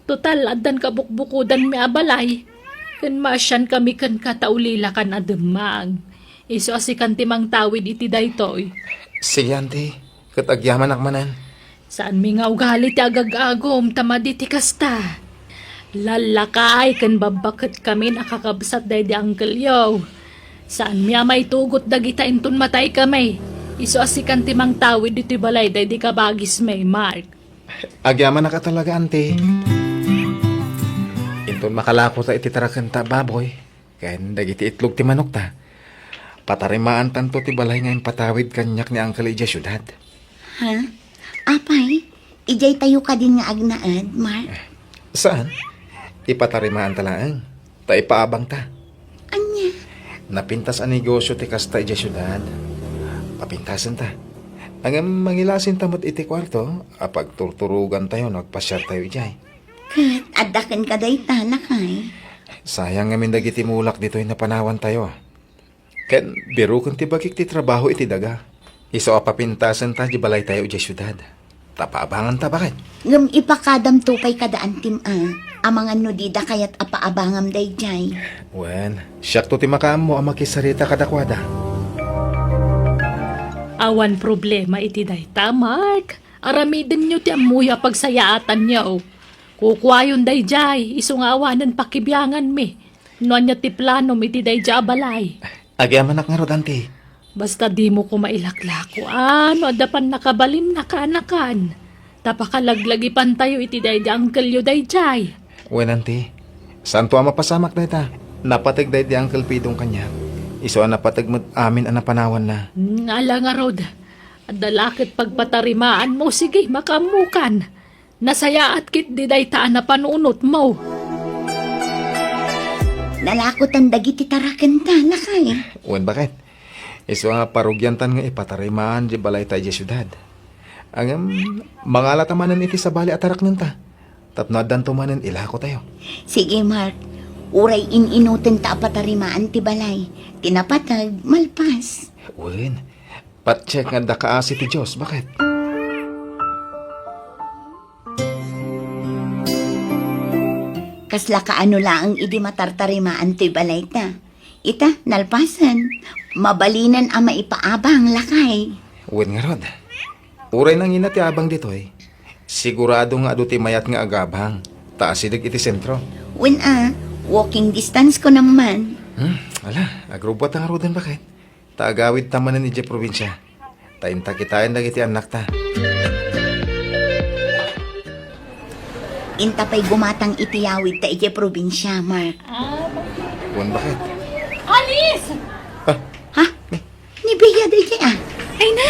Total, addan kabukbukodanmi a balay, ken maasiankami kenka ta ulilakan a demmag. Isu a sikan ti mangtawid iti daytoy. Sige, anti, ket agyamanak manen. Saanmi nga ugali ti agag-agum ta madi ti kasta. Lallakay ken babbaketkamin a kakabsat daydi uncle-yo. Saanmi a maitugot dagita inton mataykami. Isu a sikan ti mangtawid ditoy balay daydi kabagismi, Mark. Agyamanak a talaga, anti. Inton makalakota iti tarakenta a baboy ken dagiti itlog ti manokta, patarimaantanto ti balay nga impatawid kaniak ni uncle idiay siudad. Ha? Apay, idiaytayo kadin nga agnaed, Mark? Saan? Ipatarimaanta laeng. Ta ipaabangta. Ania? Napintas a negosio ti kasta idiay siudad. Papintasenta. Ngem mangilasinta met iti kuarto a pagturturogantayo no agpasiartayo idiay. Ket adda kenka dayta, lakay? Sayang ngamin dagiti mulak ditoy napanawantayo. Ken biroken ti bagik ti trabaho iti daga. Isu a papintasenta ti balaytayo idiay siudad. Ta paabanganta, baket? Ngem ipakadamto pay kada antim a, amangan no dida kayat a paabangam daydiay. Wen, siakto ti makaammo a makisarita kadakuada. Awan problema iti dayta, Mark. Aramidenyo ti ammoyo a pagsayaatanyo. Kukuayon daydiay, isu nga awanen pakibianganmi. No ania ti planom iti daydiay a balay? Agyamanak ngarud, anti. Basta dimo koma ilaklako, a, no adda pannakabalinna, kaanakan. Ta pakalaglagipantayo iti daydi uncle-yo daydiay. Wen, anti. Saanto a mapasamak dayta. Napateg daydi Uncle Pidong kaniak. Isu a napateg met amin a napanawanna. Hmm, ala ngarud. Adda la ket pagpatarimaanmo, sige, makaammokan. Nasayaat ketdi dayta a napanunotmo. Nalakotan dagiti tarakenta, lakay. Wen, baket? Isu a parugiantan nga ipatarimaan di balayta idiay siudad. Ngem, mangalata manen iti sabali a taraknenta. Tapno addanto manen ilakotayo. Sige, Mark. Uray in-inutenta a patarimaan ti balay. Ti napateg, malpas. Wen, patiek nga adda kaasi ti Dios, baket? Kasla kaano laeng idi matartarimaan toy balayta. Ita, nalpasen, mabalinen a maipaabang, lakay. Wen ngarud. Uray nangina ti abang ditoy, sigurado nga adu ti mayat nga agabang, ta asideg iti sentro. Wen a, walking distance ko naman. Hmm, ala, agrubbuat ta ngaruden, baket? Ta agawidta manen idiay probinsia. Ta inta kitaen dagiti annakta. Inta pay gumatang iti yawidta idiay probinsia, Mark. Ah, Wan, bakit? Alice! Ah. Ha? Ni Bea daydi, ah. Ay na!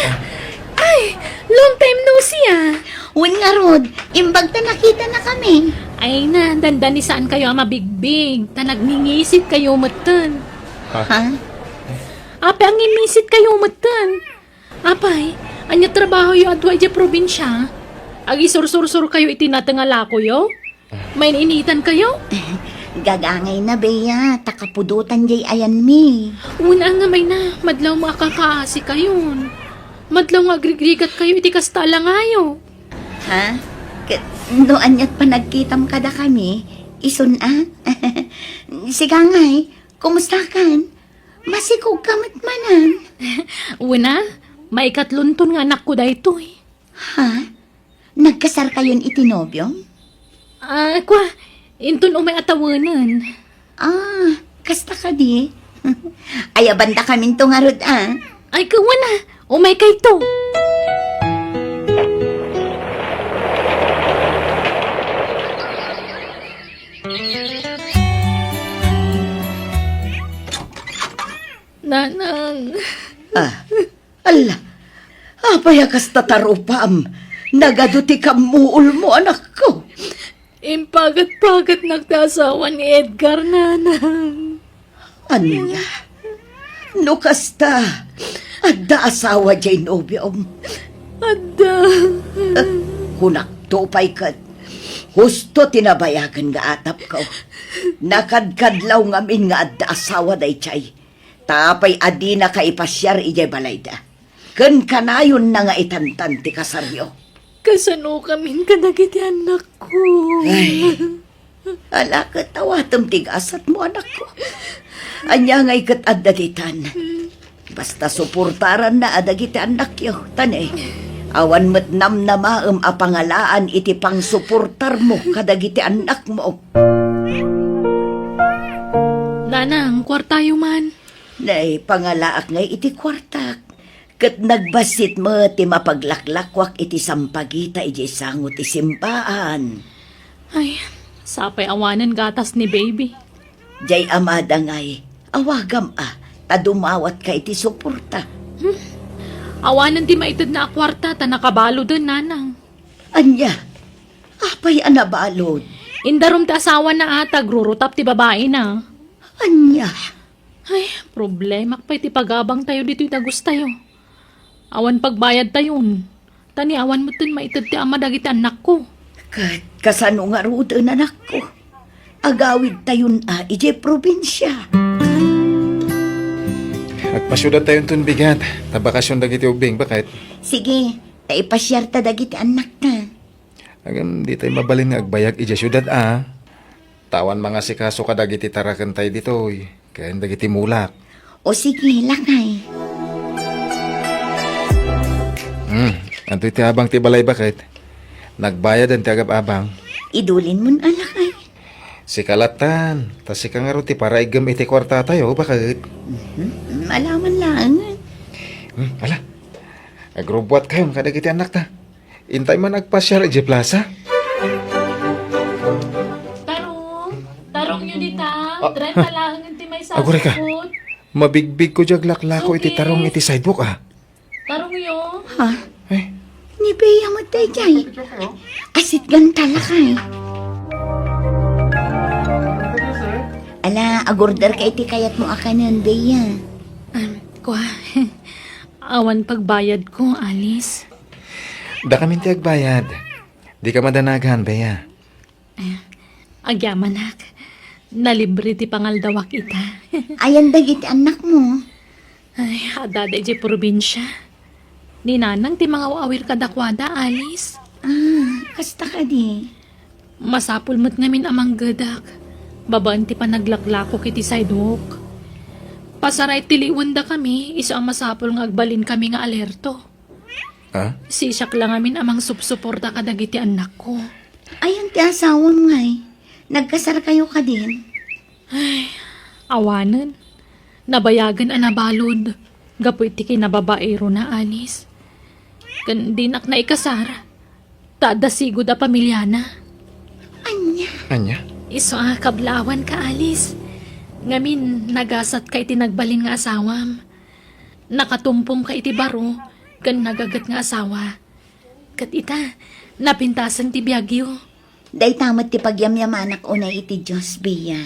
Ay, long time no see, ah. Wen ngarud, imbag ta nakitanakami. Ay na, dandani saan kayo a mabigbig, ta nagningisit kayo metten. Ha? Ha? Apay a ngingisit kayo metten? Apay, ania trabahoyo a dua idiay probinsia? Agisursursor kayo iti nateng a lakoyo? Main-initan kayo? Gagangay na, Bea, ta kapudotan jay ayanmi. Wen a nga, ay na, madlaw nga akakaasi kayon. Madlaw nga agrigrigat kayo iti kasta a langayo. Ha? Ket no aniat panagkitam kadakami, isun a? Sika ngay, kumustakan? Masikog ka met manen. Wen a, maikatlonton nga anakko daytoy. Ha? Nagkasarkayon iti nobiom? Ah, kua, inton umay a tawenen. Ah, kasta kadi? Ayabandakaminto ngarud, ah. Ay, kawan, ah. Umay kayto. Nanang. Ah, ala, apay a kasta tarupam? Nagadu ti kammuolmo, anakko. Impagat-pagatnak ti asawa ni Edgar, Nanang. Ania? No kasta, adda asawa jay nobiom? Adda. Eh, kunakto pay ket, husto ti nabayagen nga atapko. Nakadkadlaw ngamin nga adda asawa dayjay. Ta apay a dinaka ipasiar idiay balayda? Ken kanayonna nga itantan ti kasaryo. Kasanokamin kadagiti annakko? Ay, ala ket awatem ti gasatmo, anakko. Ania ngay ket adda ditan? Basta suportaranna a dagiti annakyo, ta ne, awan met namnamaem a pangalaan iti pangsuportarmo kadagiti annakmo. Nanang, kuartayo man. Nay, pangalaak ngay iti kuartak, ket nagbassit met ti mapaglaklakuak iti sampagita idiay sango ti simbaan. Ay, sapay awanen gatas ni baby. Jay amada ngay, awagam a, ta dumawatka iti suporta. Hmm. Awanen ti maitedna a kuarta ta nakabaloden, Nanang. Ania? Apay a nabalod? Indarum ti asawana a, ta agrurutap ti babaina. Ania? Ay, problemak pay ti pagabangtayo ditoy dagustayo. Awan pagbayadtayon. Ta ni awan metten maited ti ama dagiti annakko. Ket kasano ngaruden, anakko? Agawidtayon a idiay probinsia. Agpasiudadtayonton bigat, ta bakasion dagiti ubbing, baket. Sige, ta ipasiarta dagiti annakta. Ngem ditay mabalin nga agbayag idiay siudad a. Ta awan mangasikaso kadagiti tarakentay ditoy, ken dagiti mulak. O sige, lakay. Hmm, adtoy ti abang ti balay, baket. Nagbayaden ti agab-abang. Idulinmon a, lakay. Sika lattan, ta sika ngarud ti paraiggem iti kuartatayo, baket. Mhm, malaman laeng. Hmm, ala. Agrubbuatkayon kadagiti annakta. Intay man agpasiar idiay plaza. Tarong, tarongyo dita. Ah, trenta ah. Laeng ti maysa a agurayka. Sukot. Mabigbigko diay aglaklako iti tarong iti sidewalk, ah. Tarongyo. Ha? Eh? Ni Bea met daydiay. Asitgan ta, lakay. Ala, agorder ka iti kayatmo a kanen, Bea. Um, kua. Awan pagbayadko, Alice. Dakamin ti agbayad. Dika madanagan, Bea. Eh, agyamanak. Nalibre ti pangaldawak ita. Ayan dagiti annakmo? Ay, adda idiay probinsia. Ni Nanang ti mangaw-awir kadakuada, Alice. Ah, kasta kadi. Masapul met ngamin a manggedak. Babaen ti panaglaklakok iti sidewalk. Pasaray ti liwendakami, isu a masapul nga agbalinkami nga alerto. Ah? Siak la ngamin a mangsupsuporta kadagiti annakko. Ayan ti asawam ngay? Nagkasarkayo kadin? Ay, awanen. Nabayagen a nabalud gapu iti kinababaerona, Alice. Ken dinak naikasar, ta adda sigud a pamiliana. Ania? Ania? Isu a kablawan ka, Alice. Ngamin, nagasatka iti nagbalin nga asawam. Nakatumpongka iti baro ken nagaget nga asawa. Ket ita, napintasen ti biagyo. Dayta met ti pagyamyamanak unay iti Dios, Bea.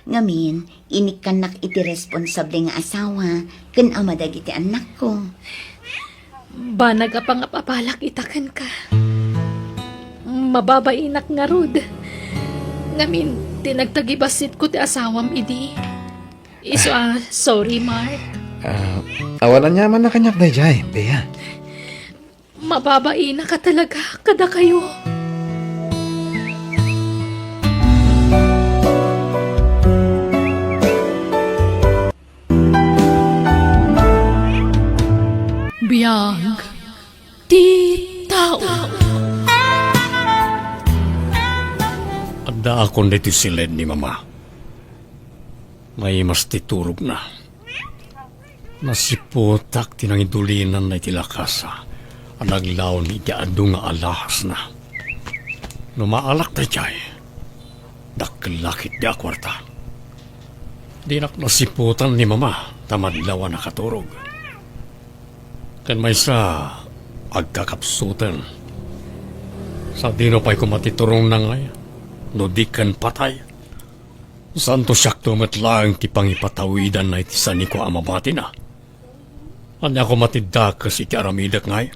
Ngamin, inikkannak iti responsable nga asawa ken ama dagiti annakko. Banag a pangap-apalak ita kenka. Mababainak ngarud. Ngamin, ti nagtagibassitko ti asawam idi. Isu a, sorry, Mark. Ah, awan aniamanna kaniak daydiay, Bea. Mababainak a talaga kadakayo. Biag ti tao. Addaakon ditoy siled ni Mama. Maimas ti turogna. Nasiputak ti nangidulinanna iti lakasa a naglaon iti adu nga alahasna. No maalak daydiay, dakkel la ketdi a kuarta. Dinak nasiputan ni Mama ta madlaw a nakaturog. Ken maysa, agkakapsuten. Sadino pay koma ti turongna ngay, no di ken patay? Saanto siakto met laeng ti pangipatawidanna iti sanikua a mabatina? Ania koma ti dakes iti aramidek ngay?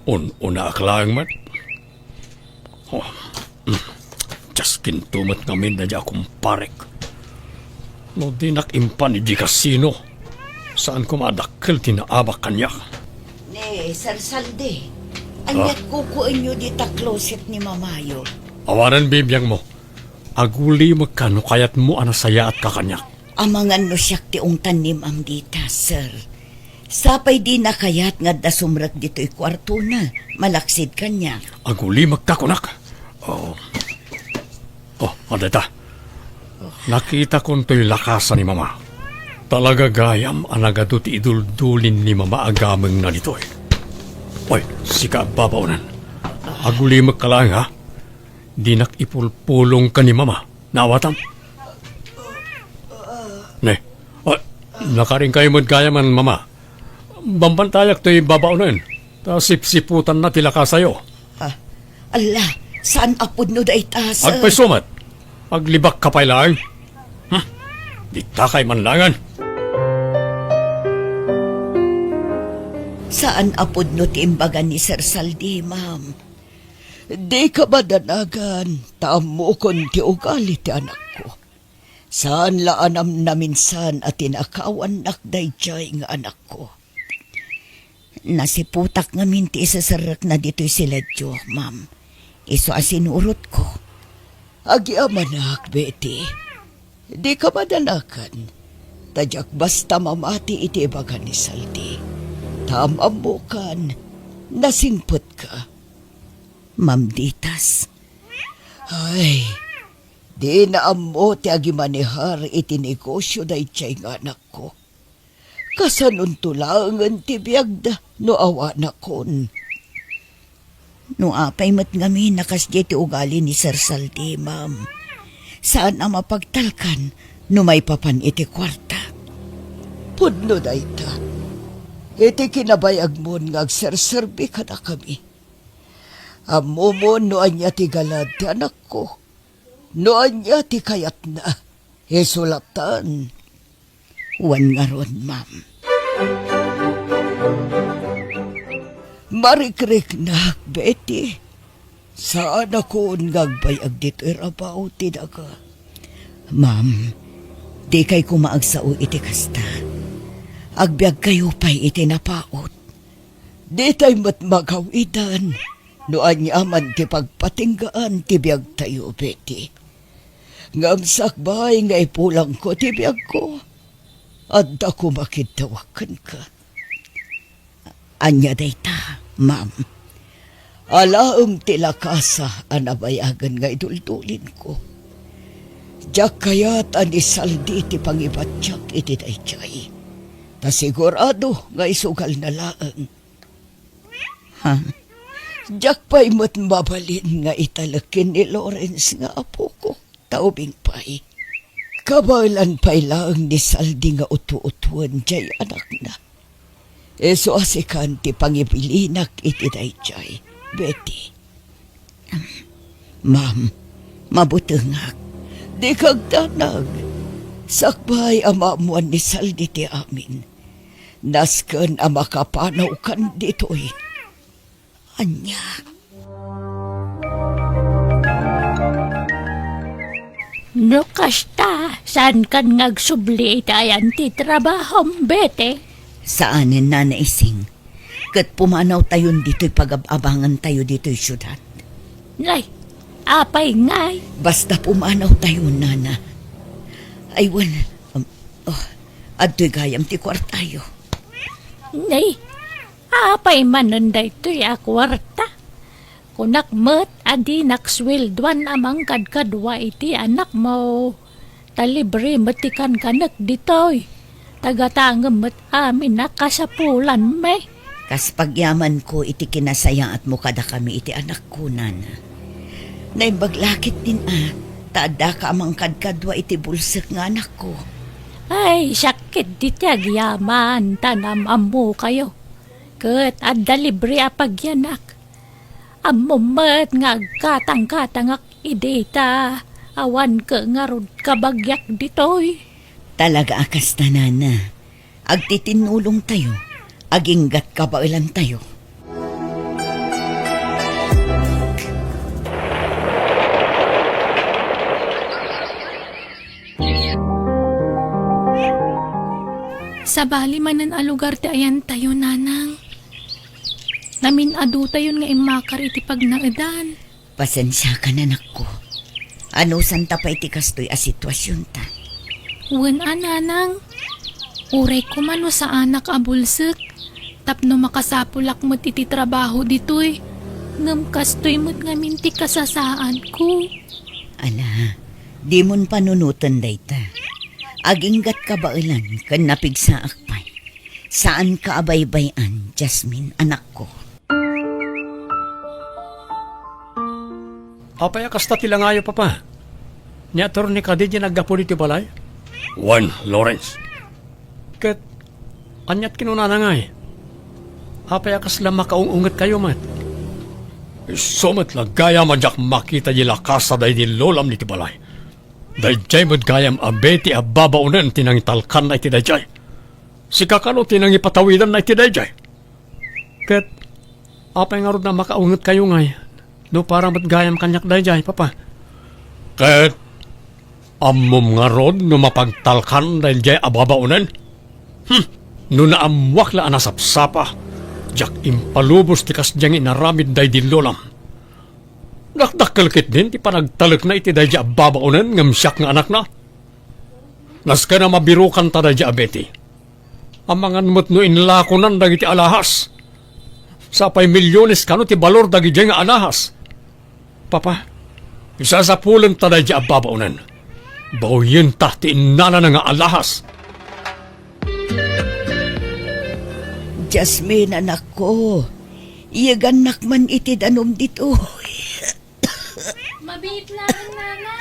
Un-unaak laeng met. Oh, mm. Diaskinto met ngamin daydiay a kumparek. No dinak impan idi kasino, saan koma a dakkel ti naabak kaniak. Ni Sir Saldi, aniat Ah. kukuenyo dita closet ni mamayo? Awanen bibiangmo. Agulimekka no kayatmo a nasayaatka kaniak. Amangan no siak ti ungtan ni Ma'am dita, sir. Sapay dina kayat nga adda sumrek ditoy kuartona, malaksid kaniak. Agulimekka, kunak. Oh. Oh, adda ita. Nakitakon toy lakasa ni Mama. Talaga gayam a nagadu ti iduldulin ni Mama a gamengna ditoy. Oy, sika, babaonen. Agulimekka laeng, ha? Dinak ipulpulong ken ni Mama. Naawatam? Ne. Ah, nakarinkayo met gayamen, Mama. Bambantayak toy babaonen. Ta sipsiputanna ti lakasayo. Ah, alla, saan a pudno dayta, sir? Agpayso met. Aglibakka pay laeng. Hmm. Ditakay man laengen. Saan a pudno ti imbaga ni Sir Saldi, ma'am. Dika madanagan, ta ammokon ti ugali ti anakko. Saan la a namnaminsan a tinakawannak daydiay nga anakko. Nasiputak ngamin ti iseserrekna ditoy siledyo, ma'am. Isu a sinurotko. Agyamanak, Betty. Dika madanagan. Ta diak basta mamati iti ibaga ni Saldi. Ta am-ammokan, nasingpetka. Ma'am Ditas. Ay, dina ammo ti agimanehar iti negosio daydiay nga anakko. Kasanonto laengen ti biagda no awanakon? No apay met ngamin a kasdiay ti ugali ni Sir Saldi, ma'am. Saan a mapagtalkan no maipapan iti kuarta. Pudno dayta. Iti kinabayagmon nga agserserbi kadakami. Ammomon no ania ti galad ti anakko. No ania ti kayatna, isu latta. Wen ngarud, ma'am. Marikriknak, Betty. Saanakon nga agbayag ditoy rabaw ti daga. Ma'am, dikay koma agsao iti kasta. Agbiagkayo pay iti napaut. Ditay met magawidan no aniaman ti pagpatinggaan ti biagtayo, Betty. Ngem sakbay nga ipulangko ti biagko, adda koma kiddawak kenka. Ania dayta, ma'am? Alaem ti lakasa a nabayagen nga iduldulinko. Diak kayat a ni Saldi ti pangibatiak iti daydiay. Ta sigurado nga isugalna laeng. Ha? Diak pay met mabalin nga italek ken ni Lawrence nga apoko, ta ubing pay. Kabaelan pay laeng ni Saldi nga utuotuan jay anakna. Isu a sikan ti pangibilinak iti dayjay, Betty. Ma'am, mabutengak. Dika agdanag. Sakbay a maammoan ni Saldi ti amin, nasken a makapanawkan ditoy. Ania? No kasta, saankan nga agsubli iti ayan ti trabahom, Betty? Saanen, Nana Ising. Ket pumanawtayon ditoy pagab-abangantayo ditoy siudad. Nay, apay ngay? Basta pumanawtayo, Nana. Ay, wen, um, oh, adtoy gayam ti kuartayo. Nay, apay manen daytoy a kuarta? Kunak met a dinak sueldoan a mangkadkadua iti anakmo. Ta libre met ti kankanek ditoy. Tagatangem met amin a kasapulanmi. Kas pagyamanko iti kinasayaatmo kadakami iti anakko, Nana. Naimbag la ketdin a, ta addaka a mangkadkadua iti bulsek nga anakko. Ay, sakit diti agyaman, ta nam-ammokayo. Ket adda libre a pagyanak. Ammom met nga agkatangkatangak idi ta awan ket ngarud kabagiak ditoy. Talaga a kasta, Nana. Agtitinnulongtayo, aginggat kabaelantayo. Sabali manen a lugar ti ayantayo, Nanang. Namin-adutayon nga immakar iti pagnaedan. Pasensiakan, anakko. Anusanta pay ti kastoy a situasionta. Wen a, Nanang. Uray koma no saanak a bulsek, tapno makasapulak met iti trabaho ditoy. Ngem kastoy met ngamin ti kasasaadko. Ala, dimon panunoten dayta. Aginggat kabaelan ken napigsaak pay. Saanka a baybay-an, Jasmine, anakko. Apay a kasta ti langayo, Papa? Ni Attorney kadi diay naggapu ditoy balay? Wen, Lawrence. Ket aniat kinunana ngay? Apay a kasla makaung-ungetkayo met? Isu met la gayam a diak makita di lakasa daydi lolam ditoy balay. Daydiay met gayam a Betty a babaonen ti nangitalkanna iti daydiay. Sika kano ti nangipatawidanna iti daydiay. Ket apay ngarud a makaungetkayo ngay no para met gayam kaniak daydiay, Papa? Ket ammom ngarud no mapagtalkan daydiay a babaonen? Hmm, no naammoak la a nasapsapa, diak impalubos ti kasdiay nga inaramid daydi lolam. Dakdakkel ketdin ti panagtalekna iti daydiay a babaonen ngem siak nga anakna. Nasken a mabirokanta daydiay a Betty. Amangan met no inlakonan dagiti alahas. Sapay milyones kano ti balor dagidiay nga alahas. Papa, isasapulenta daydiay a babaonen. Bawyenta ti innalana nga alahas. Jasmine, anakko, iyegannak man iti danum ditoy. Mabiit laeng, Nana.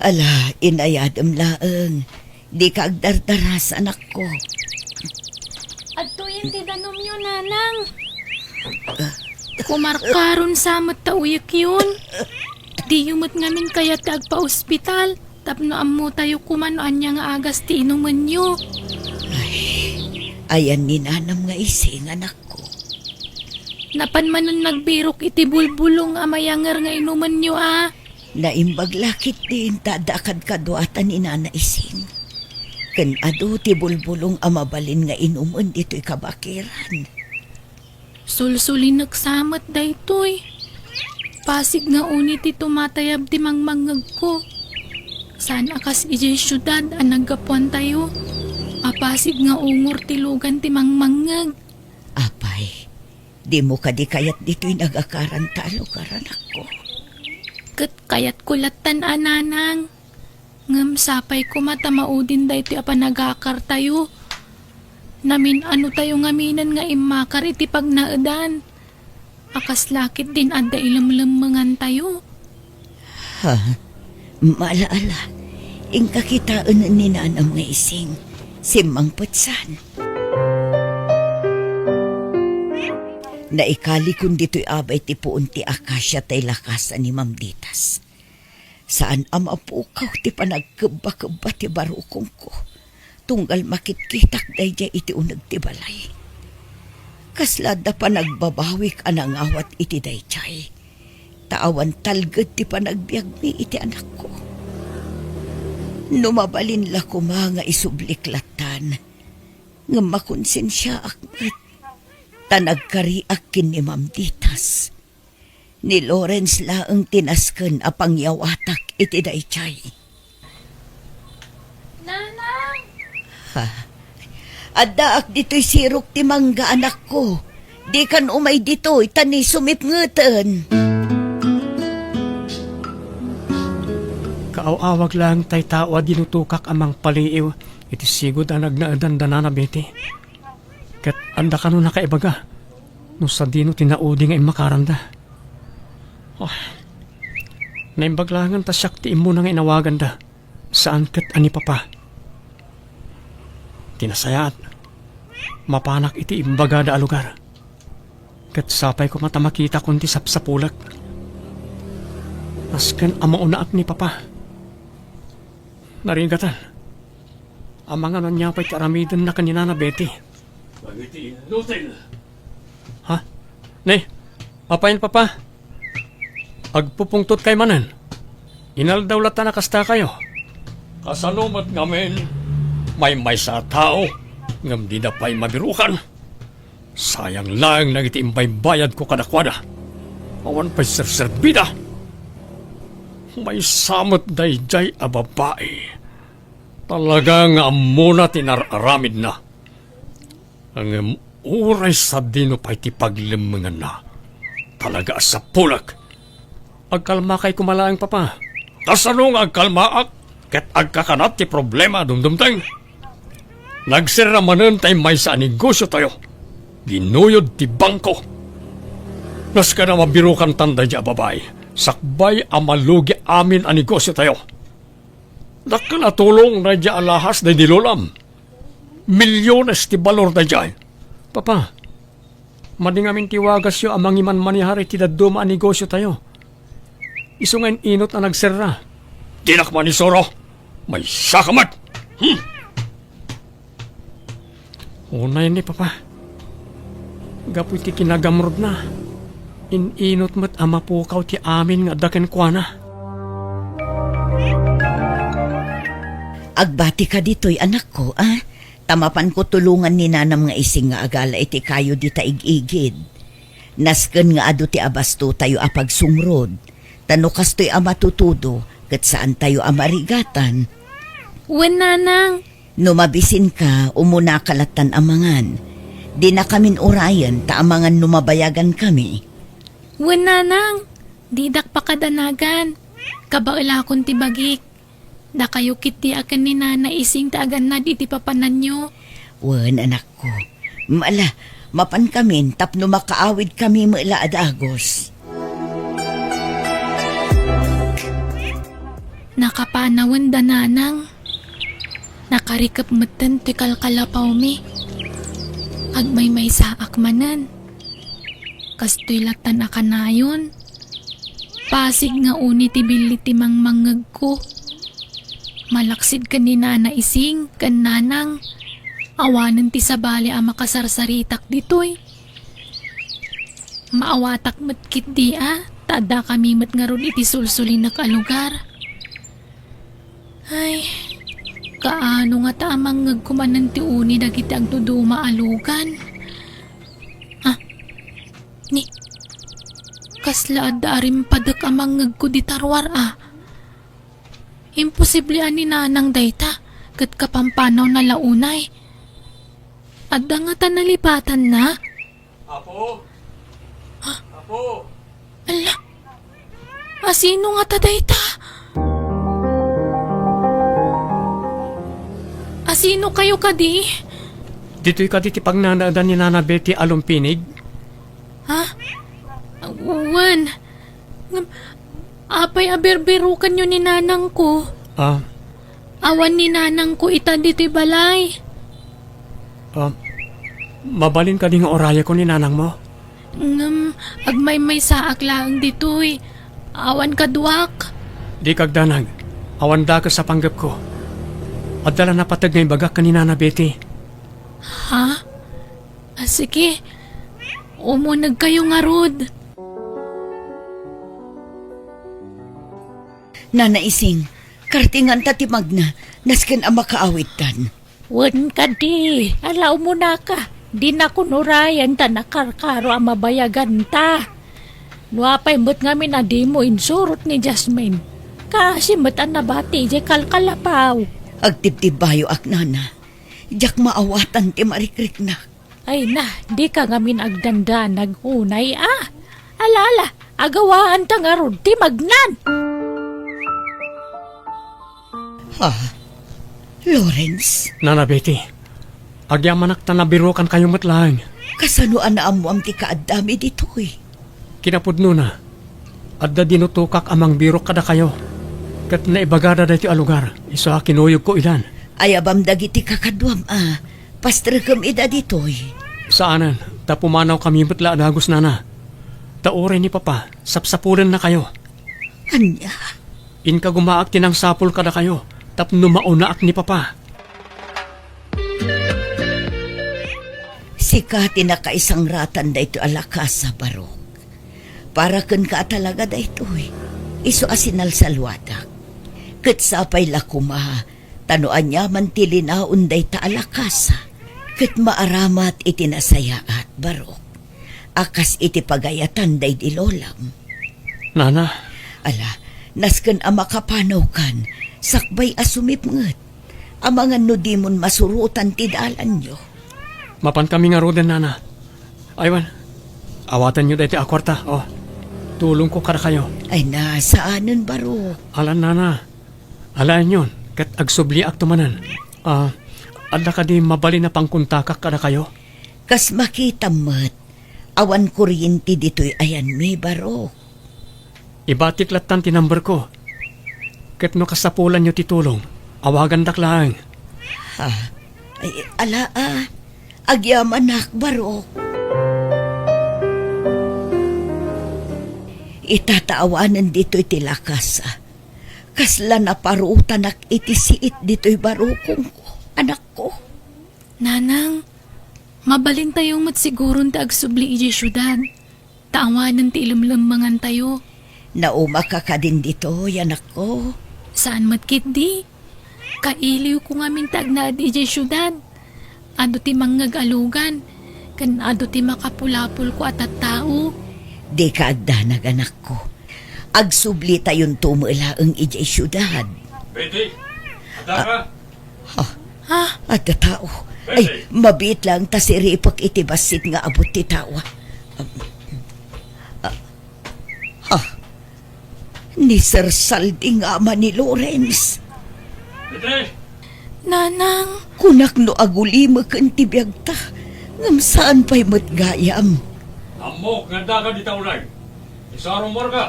Ala, inayadem laeng. Dika agdardaras, anakko. Adtoyen ti danumyo, Nanang. Kumarkaron sa met ta uyekyon. Diyo met ngamin kayat ti agpaospital tapno ammotayo koma no ania nga agas ti inumenyo. Ay, ayan ni Nanam nga Ising, anakko. Napan manen nagbirok iti bulbulong a mayanger nga inumenyo a. Naimbag la ketdin ta adda kadkaduata ni Nana Ising. Ken adu ti bulbulong a mabalin nga inumen ditoy kabakiran. Sulsulinek sa met daytoy. Pasig nga uni ti tumatayab ti mangmangngegko. Saan a kas idiay siudad a naggapuantayo a pasig nga ungor ti lugan ti mangmangngeg. Apay, dimo kadi kayat ditoy nagakaranta a lugar, anakko? Ket kayatko lattan a, Nanang. Ngem sapay koma ta maudin daytoy a panagakartayo. Namin-anotayo ngaminen nga immakar iti pagnaedan. A kasla ketdin adda ilemlemmengantayo. Ha? Mala-ala. Inka kitaen ni nanam nga ising. Simmangpet saan. Naikalikon ditoy abay ti puon ti akasia tay lakasan ni Ma'am Ditas. Saan a mapukaw ti panagkebba-kebba ti barukongko. Tunggal makitkitak daydiay iti uneg ti balay. Kasla adda panagbabawik a nangawat iti daydiay. Ta awan talged ti panagbiagmi iti anakko. No mabalin la koma nga isublik lattan, ngem makonsensiaak met, ta nagkariak ken ni Ma'am Ditas. Ni Lawrence laeng ti nasken a pangyawatak iti daydiay. Nanang! Ha? Addaak ditoy sirok ti mangga, anakko. Dikan umay ditoy, ta ni sumipngeten. Kaaw-awag laeng tay tao a dinutokak a mangpaliiw iti sigud a nagnaedan da Nana Betty. Ket adda kano nakaibaga no sadino ti naudi nga immakaranda. Ah, naimbag laengen ta siak ti immuna nga inawaganda, saan ket a ni Papa. Ti nasayaat, mapanak iti imbagada a lugar. Ket sapay koma ta makitakon ti sapsapulek. Nasken a maunaak ni Papa. Narigatan. Amangan ania pay ti aramidenna ken ni Nana Betty. Dagiti inutil. Ha? Ne, apay, Papa? Agpupungtotkay manen. Inaldaw latta a kastakayo. Kasano met ngamin, maymaysa a tao, ngem dida pay mabirukan. Sayang laeng dagiti imbaybayadko kadakuada. Awan pay serserbida. Maysa met daydiay a babai. Talaga nga ammona ti nar-aramidna. Ngem uray sadino pay ti paglemmenganna, talaga a sapulek. Agkalmakay koma laeng, Papa. Kasano nga agkalmaak ket agkakanat ti problema a dumdumteng? Nagserra manen tay maysa a negosiotayo. Ginuyod ti bangko. Nasken a mabirukantan daydiay a babai, sakbay a malugi amin a negosiotayo. Dakkel a tulong daydiay a lahas daydi lolam. Milyones ti balor daydiay. Papa, madi ngamin ti wagasyo a mangimanmanehar iti dadduma a negosiotayo. Isu nga in-inot a nagserra. Dinak manisuro. Maysaka met. Hmm. Unay ni Papa. Gapu iti kinagamrudna, in-inot met a mapukaw ti amin nga adda kenkuana. Agbatika ditoy, anakko, a? Ta mapanko tulongan ni nanam nga ising nga agala iti kayo dita ig-igid. Nasken nga adu ti abastotayo a pagsungrod. Ta no kastoy a matutudo, ket saantayo a marigatan. Wen, nanang. No mabisinka, umunaka lattan a mangan. Dinakamin urayen ta amangan no mabayagankami. Wen, nanang, didak pakadanagan. Kabaelakon ti bagik. Dakayo ketdi a ken ni Nana Ising ti agannad iti papananyo. Wen, anakko. Ala, mapankamin tapno makaawidkami met la a dagus. Nakapanawen da nanang. Nakarikep metten ti kalkalapawmi. Agmaymaysaak manen. Kastoy lattan a kanayon. Pasig nga uni ti billit ti mangmangngegko. Malaksid ken ni Nana Ising ken Nanang. Awanen ti sabali a makasarsaritak ditoy. Maawatak met ketdi a, ta addakami met ngarud iti sulsulinek a lugar. Ay, kaano ngata a mangngegko manen ti uni dagiti agduduma a lugan? Ah, ni, kasla adda a rimpadek a mangngegko dita ruar a. Imposible a ni Nanang dayta, ket kapampanaw na la unay. Adda ngata nalipatanna? Apo? Ha? Apo? Ala, asino ngata dayta? Asino kayo kadi? Ditoy kadi ti pagnanaedan ni Nana Betty a lumpinig? Ha? Wen. Ngem, apay a birbirukanyo ni nanangko? Ah, Awan ni nanangko ita ditoy balay. Ah, mabalin kadi nga urayeko ni nanangmo? Ngem agmaymaysaak laeng ditoy. Awan kaduak. Dika agdanag. Awan dakes a panggepko. Adda la napateg nga ibagak ken ni Nana Betty. Ha? Ah, sige. Umunegkayo ngarud. Nana Ising, kartinganta ti magna, nasken a makaawidtan. Wen kadi, ala umunaka, dinakon urayen ta nakarkaro a mabayaganta. No apay met ngamin a dimo insurot ni Jasmine, kaasi met a nabati idiay kalkalapaw. Agtibtibbayoak, nana. Diak maawatan ti marikriknak. Ay na, dika ngamin agdandanag unay a. Ala, ala, agawaanta ngarud ti magnan. Ha? Lawrence? Nana Betty, agyamanak ta nabirukankayo met laeng. Kasano a naammoam ti kaaddami ditoy? Kinapudnona, adda dinutokak a mangbirok kadakayo, ket naibagada daytoy a lugar, isu a kinuyogko idan. Ayabam dagiti kakaduam a pastrekem ida ditoy. Saanen, ta pumanawkami met la a dagus, nana. Ta uray ni Papa, sapsapulennakayo. Ania? Inkagumaak ti nangsapul kadakayo, tapno maunaak ni Papa. Sika ti nakaisangratan daytoy a lakasa, Barok. Para kenka a talaga daytoy, isu a sinalsalwadak. Ket sapay la koma, ta no aniaman ti linaon dayta a lakasa, ket maaramat iti nasayaat, Barok. A kas iti pagayatan daydi lolam. Nana. Ala, nasken a makapanawkan, sakbay a sumipnget. Amangan no dimon masurotan ti dalanyo. Mapankami ngaruden, nana. Aywan, awatenyo daytoy a kuarta, o. Tulongko kadakayo. Ay na, saanen, Barok. Alan, nana. Alaenyon, ket agsubliakto manen. Ah, adda kadi mabalin a pangkontakak kadakayo? Kas makitam met, awan kuryente ditoy ayanmi, Barok. Ibatik lattan ti numberko. Ket no kasapulanyo ti tulong, awagandak laeng. Ha? Ay, ala a. Agyamanak, Barok. Ita ta awanen ditoy ti lakasa. Kasla naparutanak iti siit ditoy barukongko, anakko. Nanang, mabalintayo met siguron ti agsubli idiay siudad. Ta awanen ti ilemlemmengantayo. Naumaka kadin ditoy, anakko? Saan met ketdi. Kailiwko ngamin ti agnaed idiay siudad. Adu ti mangngeg a lugan, ken adu ti makapulapolko a tattao. Dika agdanag, anakko. Agsublitayonto met laeng idiay siudad. Betty, adda ka? Ah, Ha? Adda tao. Ay, mabiit laeng ta siripek iti bassit nga abut ti tao. Ah, ha? Ni Sir Saldi nga ama ni Lawrence. Nanang! Kunak no agulimeken ti biagta, ngem saan pay met gayam. Ammok nga adda ka dita unay. Isu a rummuarka,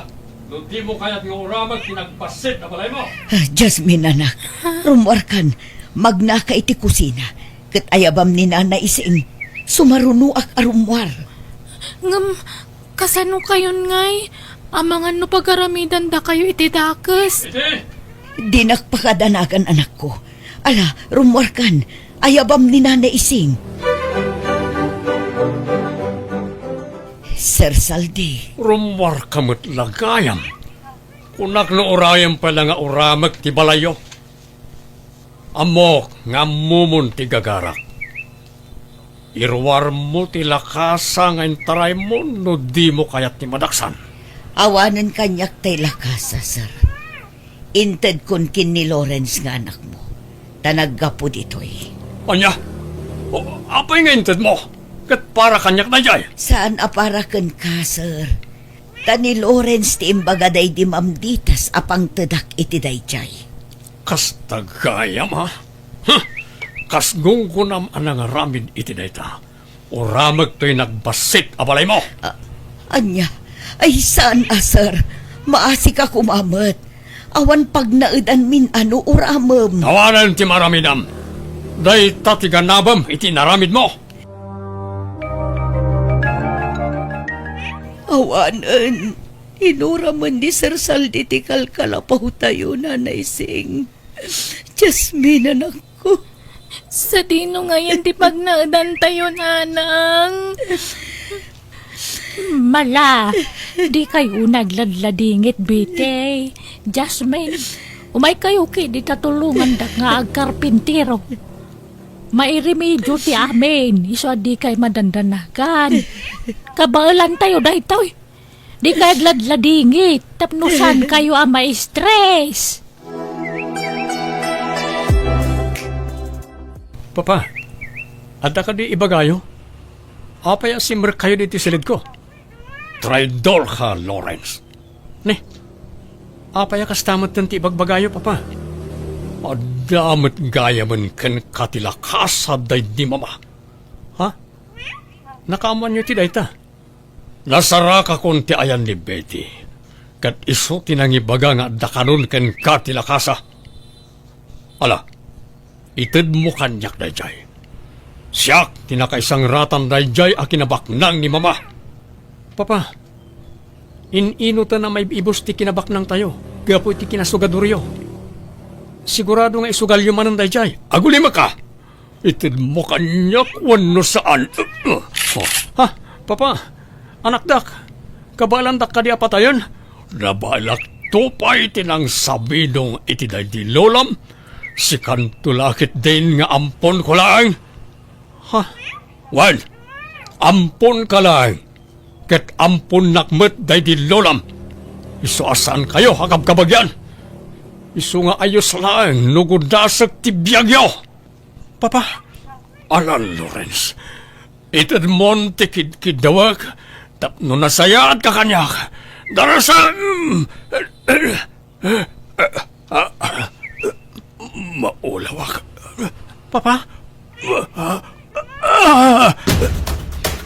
no dimo kayat nga uramek ti nagbassit a balaymo. Ah, Jasmine, anak, rummuarkan, magnaka iti kusina, ket ayabam ni Nana Ising, sumarunoak a rummuar. Ngem, kasano kayon ngay? Amangan no pagaramidandakayo iti dakes. Iti! Dinak pakadanagan, anakko. Ala, rummuarkan. Ayabam ni Nana Ising. Sir Saldi. Rummuarka met la gayam. Kunak no urayem pay la nga uramek ti balayyo. Ammok nga ammomon ti gagarak. Iruarmo ti lakasa nga intaraymo no dimo kayat ti madaksan. Awanen kaniak tay lakasa, sir. Intedkon ken ni Lawrence nga anakmo, ta naggapu ditoy. Ania? O, apay nga intedmo? Ket para kaniak daydiay? Saan a para kenka, sir. Ta ni Lawrence ti imbaga daydi mamditas a pangtedak iti daydiay. Kasta gayam, a? Huh! Kas gunggonam a nangaramid iti dayta. Uramek toy nagbassit a balaymo. A-, ania? Ay, saan a, sir. Maasika koma met. Awan pagnaedanmin a no uramem. Awanen ti maaramidam. Dayta ti ganabem iti inaramidmo. Awanen, inuramen ni Sir Saldi ti kalkalapawtayo, Nanay Sing. Jasmine, anakko. Sadino ngayen ti pagnaedantayo, nanang? Mala, dikay unay agladladingit, Betty. Jasmine, umaykayo ketdi ta tulongandak nga agkarpintero. Mairemedio ti amin, isu a dikay madandanagan. Kabaelantayo daytoy. Dikay agladladingit, tapno saankayo a ma-stress. Papa, adda kadi ibagayo? Apay a simrekkayo ditoy silidko? Traidorka, Lawrence. Ni, apay a kasta metten ti ibagbagayo, Papa? Adda met gayamen kenka ti lakasa daydi Mama. Ha? Nakaammoanyo ti dayta? Nasarakakon ti ayan ni Betty, ket isu ti nangibaga nga adda kanon kenka ti lakasa. Ala, itedmo kaniak daydiay. Siak ti nakaisangratan daydiay a kinabaknang ni Mama. Papa, in-inoten a maib-ibus ti kinabaknangtayo gapu iti kinasugadoryo. Sigurado nga isugalyo manen daydiay. Agulimeka! Itedmo kaniak wenno saan? Ha? Papa, anakdak, kabaelandak kadi a patayen? Nabaelakto pay ti nangsabidong iti daydi lolam. Sikanto la ketdin nga amponko laeng. Ha? Wen, amponka laeng. Ket amponnak met daydi lolam. Isu a saankayo a kabkabagian. Isu nga ayos laeng no gudasek ti biagyo. Papa, ala, Lawrence, itedmon ti kidkiddawek tapno nasayaatka kaniak. Darasem! Maulawak. Papa?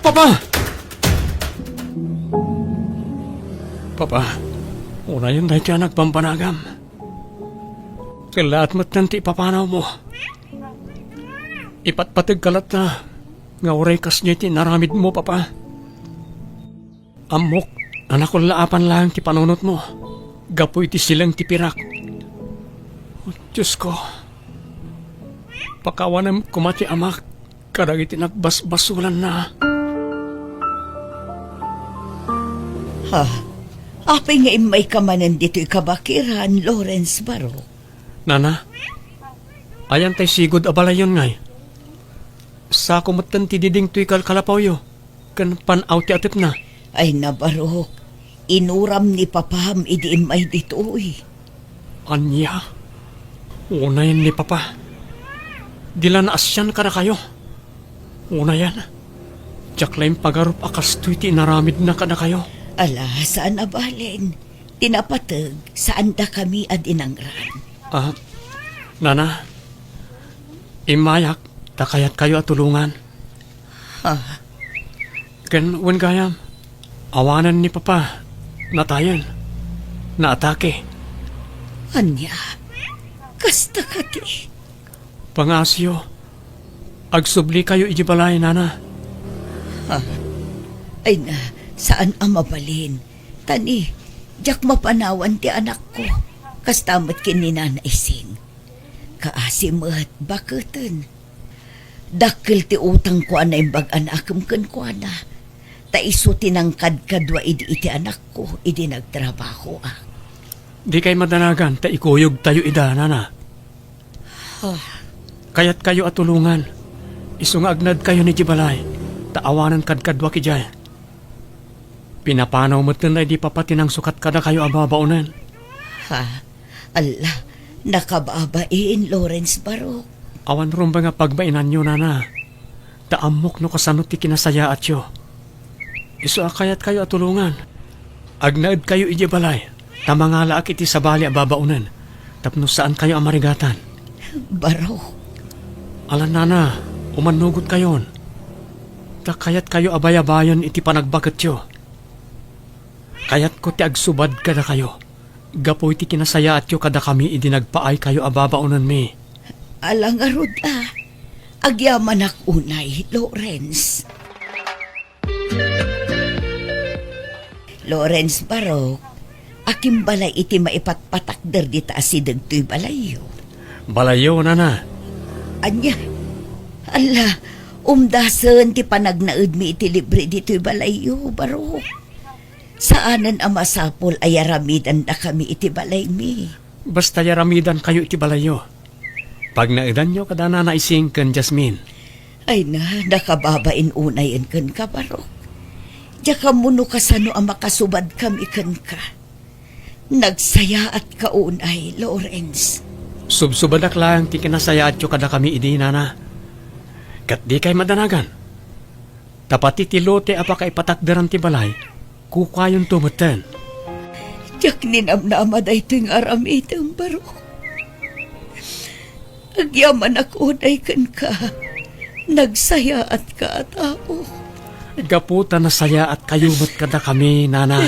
Papa! Papa, unayen daytoy a nagbanbanagam. Kellaat metten ti ipapanawmo. Ipatpategka latta nga uray kasdiay ti inaramidmo, Papa. Ammok a nakullaapan laeng ti panunotmo gapu iti sileng ti pirak. O Diosko, pakawanem koma ti amak kadagiti nagbasbasolanna. Ha? Apay nga immayka manen ditoy kabakiran, Lawrence Barok? Nana, ayan tay sigud a balayyon ngay? Sako metten ti diding toy kalkalapawyo ken pan-aw ti atepna. Ay, nabarok, inuram ni papam idi immay ditoy. Ania? Unayen ni papa. Di la naasian kadakayo. Unayen, diak la impagarup a kastoy ti inaramidna kadakayo. Ala, saan a balin. Ti napateg, saan dakami a dinangran. Ah, nana, immayak ta kayatkayo a tulongan. Ha? Ken wen gayam, awanen ni papa, natayen, naatake. Ania? Kasta kadi? Pangaasiyo, agsublikayo idiay balay, nana. Ha? Ay na, saan a mabalin. Tani, diak mapanawan ti anakko. Kasta met ken ni Nana Ising. Kaasi met, baketen. Dakkel ti utangko a naimbag a naakem kenkuana. Ta isu ti nangkadkadua idi iti anakko idi nagtrabahoak. Dikay madanagan ta ikuyogtayo ida, nana. Ah. Kayatkayo a tulongan. Isu nga agnaedkayon idiay balay, ta awanen kadkaduak idiay. Pinapanaw metten daydi papa ti nangsukat kadakayo a babaonen. Ha? Alla, nakababain, Lawrence Barok. Awan rumbeng a pagbainanyo, nana. Ta ammok no kasano ti kinasayaatyo. Isu a kayatkayo a tulongan. Agnaedkayo idiay balay, ta mangalaak iti sabali a babaonen, tapno saankayo a marigatan. Barok. Alan, nana, umannugotkayon. Ta kayatkayo a bayabayen iti panagbaketyo. Kayatko ti agsubad kadakayo. Gapu iti kinasayaatyo kadakami idi nagpaaykayo a babaonenmi. Ala ngarud a, agyamanak unay, Lawrence. Lawrence Barok, akimbalay iti maipatpatakder dita asideg toy balayyo. Balayyo, nana. Ania? Alla, umdasen ti panagnaedmi iti libre ditoy balayyo, Barok. Saanen a masapul a yaramidandakami iti balaymi. Basta yaramidankayo iti balayyo. Pagnaedanyo kada Nana Ising ken Jasmine. Ay na, nakababain unayen kenka, Barok. Diak ammo no kasano a makasubadkami kenka. Nagsayaatka unay, Lawrence. Subsubadak laeng ti kinasayaatyo kadakami idi, Nana. Ket dikay madanagan. Ta pati ti lote a pakaipatakderan ti balay, kukayonto metten. Diak ninamnama daytoy nga aramidem, Barok. Agyamanak unay kenka. Nagsayaatka a tao. Gapu ta nasayaatkayo met kadakami, Nana.